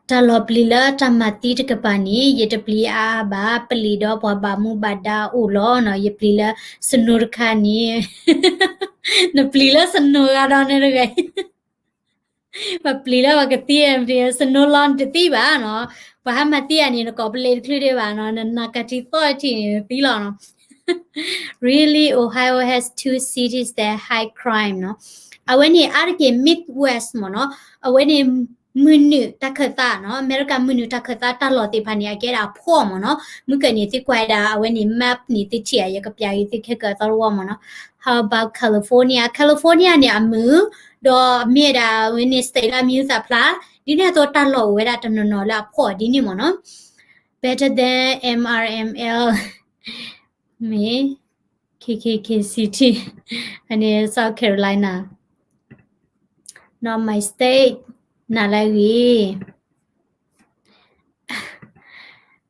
တၢ်လီၢ်ပျံၤလၢတၢ်မၤသံတကပၤန့ၣ် ယတပျံၤအါအါဘၣ် ပျံၤဒီးပှၤဘၣ်မူဘၣ်ဒါအိၣ်လီၤနီၤ ယပျံၤလၢ snow တခါန့ၣ် နပျံၤလၢ snow ဂၤဒီးန့ၣ်တဂၤ ပှၤပျံၤလၢပှၤကသံ snow လီၤနတသံဘၣ်နီၤ ပှၤဟးမၤသံယၤန့ၣ် နကိးပလ့တချုးဒံးဘၣ်နီၤ နနာ်က့ၤထံသီၣ်ထံန့ၣ် နသံလီၤနီၤ Really, Ohio has two cities that high crime နီၤ အဝဲန့ၣ်အါတက့ၢ် Midwest မ့ၢ်နီၤ အဝဲန့ၣ် မုၢ်နုာ်တၢ်ခၢၣ်သးနီၤ အမဲရကၤမုၢ်နုာ်တၢ်ခၢၣ်သးတၢ်လီၢ်သ့ၣ်တဖၣ်န့ၣ် အကဲဒၣ်အဖှီၣ်မ့ၢ်နီၤ မုၢ်ကၢၢ်န့ၣ် သုကွၢ်ဝဲဒၣ် အဝဲန့ၣ် map န့ၣ် သုထံၣ်ဧါ ယကပျးက့ၤသုခဲကၢၤအသီတဝီမ့ၢ်နီၤ How about California? California န့ၣ်အမုာ် ဒီးမ့ၢ်ဝဲဒၣ်အဝဲန့ၣ် state လၢအမံၤဟူသၣ်ဖျါ ဒ်န့ၣ်အသိးတၢ်လီၢ်အိၣ်ဝဲဒၣ်တနီၤနီၤလၢအဖှီၣ်ဒ်န့ၣ်မ့ၢ်နီၤ Better than M R M L မ့ၢ် K K K City အန့ၣ် South Carolina, not my state နၤလၢအဂ့ၤ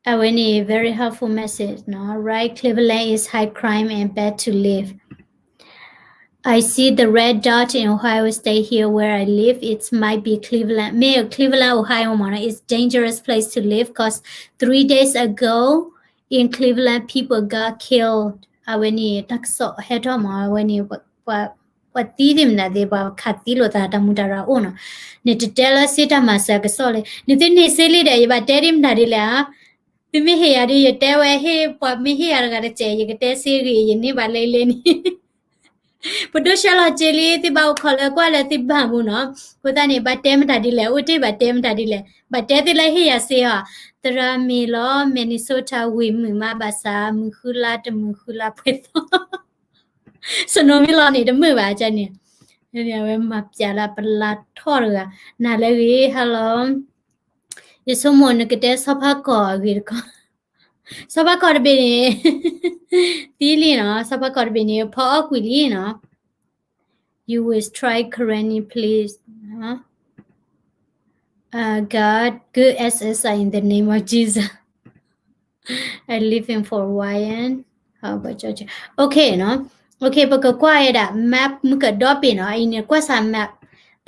အဝဲန့ၣ် very helpful message နီၤ Right, Cleveland is high crime and bad to live. I see the red dot in Ohio State here where I live. It might be Cleveland. မ့ၢ် Cleveland, Ohio မ့ၢ်နီၤ It's dangerous place to live 'cause three days ago in Cleveland people got killed. အဝဲန့ၣ် တၢ်ကစီၣ်ဟဲထီၣ်မ့ၢ် အဝဲန့ၣ် ပှၤသံသ့ၣ်မနုၤသ့ၣ် ပှၤခးသံလိာ်သးတၢ်မူတၢ်ရၢအိၣ်နီၤ နတတဲလၢစ့တၢ်မၤစၢၤကစီၣ်လံ နသုန့ၢ်စ့လံဒီး ယဘၣ်တဲဒ်မတၤဒ်လဲၣ်ဧါ သုမ့ၢ်ဟ့ၣ်ယၤဒီး ယတဲဝဲဟ့ၣ် ပှၤမ့ၢ်ဟ့ၣ်ယၤတဂၤတစဲး ယကတဲစ့ဂ့ၤ ယန့ၢ်ဘၣ်လၢလၢန့ၣ် ပဒိၣ်ဆှၢလီၤစ့လံ သုဘၣ်အိၣ်ခိးလၢကွၢ်လၢသုဘၣ်မူနီၤ အဃိသတးန့ၣ် ဘၣ်တဲမတၤဒ်လဲၣ် အိၣ်တ့ၢ်ဘၣ်တဲမတၤဒ်လဲၣ် ဘၣ်တဲသုလၢဟ့ၣ်ယၤစ့ဧါ သရၣ်မ့ၢ်လီၤ Minnesota ဝ့ၢ်မုာ်မးဘၣ်ဆၣ် မုာ်ဃုလါတမုာ်ဃုလါပှဲၤသီ snow မ့ၢ်လီၤန့ၣ် တမုာ်ဘၣ်ကန့ၣ် အဝဲမၤပျးလၢပလါထီၣ်တဂၤ နၤလၢအဂ့ၤ hello ယဆိကမိၣ်နကတဲဆီဖါကီၢ်အဂ့ၢ်တခီ ဆီဖါကီၢ်တဘ့ၣ်န့ၣ် သံလံနီၤ ဆီဖါကီၢ်တဘ့ၣ်န့ၣ် ဖီအီၣ်ကွံာ်လံနီၤ You will try Karen, please. God, good S S I in the name of Jesus. I live in Fort Wayne. How about Georgia? Okay နီၤ Okay ပကကွၢ်ဝဲဒၣ် map မုၢ်ကဒီဘ့ၣ်နီၤ အံၤန့ၣ်ကွၢ်စၢ် map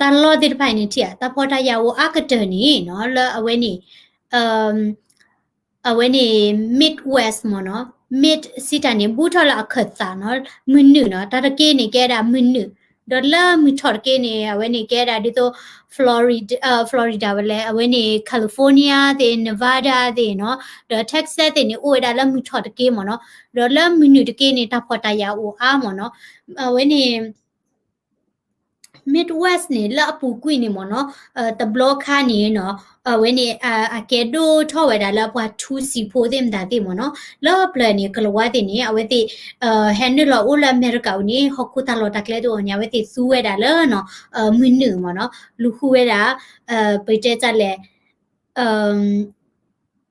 တၢ်လီၢ်သ့ၣ်တဖၣ်အံၤန့ၣ်ထံၣ်ဧါ တၢ်ဖှီၣ်တၢ်ယာ်အိၣ်အါကတၢၢ်န့ၣ်နီၤ လၢအဝဲန့ၣ် အဝဲန့ၣ် Midwest မ့ၢ်နီၤ Mid စံးတၢ်န့ၣ် ဘူးထီၣ်လၢအခၢၣ်သးနီၤ မုၢ်နုာ်နီၤ တၢ်တက့ၢ်န့ၣ်ကဲဒၣ်မုၢ်နုာ် ဒီးလၢမုၢ်ထီၣ်တက့ၢ်န့ၣ် အဝဲန့ၣ်ကဲဒၣ်ဒ်သိး Florida, Florida ဝဲလဲၣ် အဝဲန့ၣ် California သ့ၣ် Nevada သ့ၣ်နီၤ, ဒီး Texas သ့ၣ်န့ၣ် အိၣ်ဝဲဒၣ်လၢမုၢ်ထီၣ်တက့ၢ်မ့ၢ်နီၤ, ဒီးလၢမုၢ်နုာ်တက့ၢ်န့ၣ် တၢ်ဖှီၣ်တၢ်ယာ်အိၣ်အါမ့ၢ်နီၤ, အဝဲန့ၣ် Midwest န့ၣ် လၢအပူၤကွံာ်န့ၣ်မ့ၢ်နီၤ, တဘျီခါန့ၣ်နီၤ, အဝဲန့ၣ် အကဲဒိၣ်ထီၣ်ဝဲဒၣ်လၢပှၤထူစံာ်ဖိသ့ၣ်မတၤသ့ၣ်မ့ၢ်နီၤ, လၢပျၢၤန့ၣ် ကလၤဝါသ့ၣ်န့ၣ် အဝဲသ့ၣ် ဟဲနုာ်လီၤအိၣ်လၢအမဲရကၤအအိၣ်န့ၣ် ဟီၣ်ခိၣ်တၢ်လီၢ်တၢ်ကျဲတအိၣ်န့ၣ် အဝဲသ့ၣ်သူဝဲဒၣ်လၢနီၤ, မုၢ်နုာ်မ့ၢ်နီၤ, လူၤဃုဝဲဒၣ် ပတဲတၢ်လဲၣ် ထံ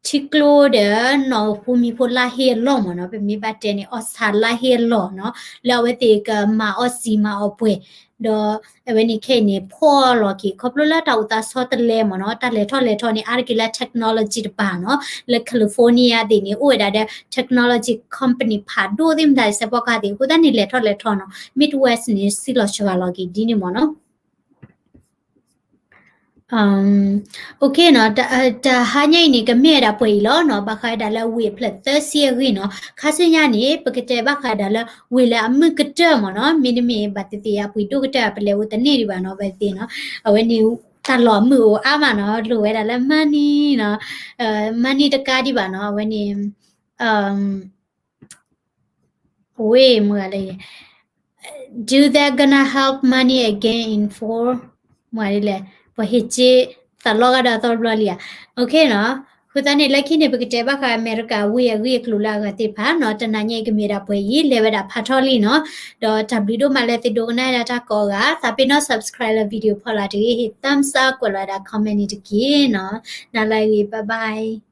ကျိဒီးနီၣ်ဖိမံၤဖိလါဟ့အလီၢ်မ့ၢ်နီၤ, ပမ့ၢ်ဘၣ်တဲန့ၣ် အီၣ်ဆၣ်လါဟ့အလီၢ်နီၤ, လၢအဝဲသ့ၣ်ကမၤအီၣ်စံာ်မၤအီၣ်ပှဲၤ, ဒီးအဝဲန့ၣ်ခဲအံၤန့ၣ် ဖှီၣ်လီၤက့ၤ ခီဖျိလၢတၢ်အိၣ်သးဆီတလဲမ့ၢ်နီၤ, တၢ်လဲၤထီၣ်လဲၤထီန့ၣ် အါတက့ၢ်လၢ technology တပၤနီၤ, လၢ California သ့ၣ်န့ၣ် အိၣ်ဝဲဒၣ်ဒီး technology company ဖးဒိၣ်သ့ၣ်မတၤ စဲးဖီကဟၣ်သ့ၣ် အဃိသတးန့ၣ် လဲၤထီၣ်လဲၤထီနီၤ, Midwest န့ၣ် စံၣ်လီၤစှၤလီၤက့ၤဒ်န့ၣ်မ့ၢ်နီၤ. OK နီၤ, တဟါညါအံၤန့ၣ် ကမ့ၢ်ဝဲဒၣ်ပှဲၤအံၤလီၤနီၤ, ဘၣ်ဃးဝဲဒၣ်လၢဝ့ၢ်အဖျၢၣ်သၢဆံအဂ့ၢ်နီၤ, ခါဆူညါန့ၣ် ပကတဲဘၣ်ဃးဝဲဒၣ်လၢဝ့ၢ်လၢအမုာ်ကတၢၢ်မ့ၢ်နီၤ, မ့တမ့ၢ်ဘၣ်သ့ၣ်သ့ၣ်အပှ့ၤဒိၣ်ကတၢၢ် ပလဲၤအိၣ်တန့ၢ်ဒံးဘၣ်နီၤ, ဝဲသ့ၣ်နီၤ, အဝဲန့ၣ် တၢ်လီၢ်အမုာ်အိၣ်အါမးနီၤ, လိၣ်ဝဲဒၣ်လၢ money နီၤ, money တကါဒံးဘၣ်နီၤ, အဝဲန့ၣ် ဝ့ၢ်မုၢ်ဂၤလၢ do that gonna help money again in four မုၢ်ဂၤဒ်လဲၣ်, ပှၤဟ့ၣ်က့သးလီဂာ်ဒီးအသီတဘျီလံဧါ, OK နီၤ, အဃိသတးန့ၣ် လၢခံန့ၣ် ပကတဲဘၣ်ဃးအမဲရကၤဝ့ၢ်အဂ့ၢ်အကျိၤလၢအဂၤသ့ၣ်တဖၣ်နီၤ, တနၤညါအံၤကမ့ၢ်ဒၣ်ပှဲၤအံၤ လဲၤဝဲဒၣ်ဖးထီလံနီၤ, ဒီးတၢ်ဘျုးဒိၣ်မးလၢသုဒိကနၣ်ဒၣ်တၢ်ကိးဂၤ, သးပ့ၤနီၣ် subscribe လၢ video ဖီလာ်တဂ့ၤ, ဟ့ၣ် thumbs up ကွဲးလီၤဝဲဒၣ် comment န့ၣ်တက့ၢ်နီၤ, နၤလၢအဂ့ၤ bye bye.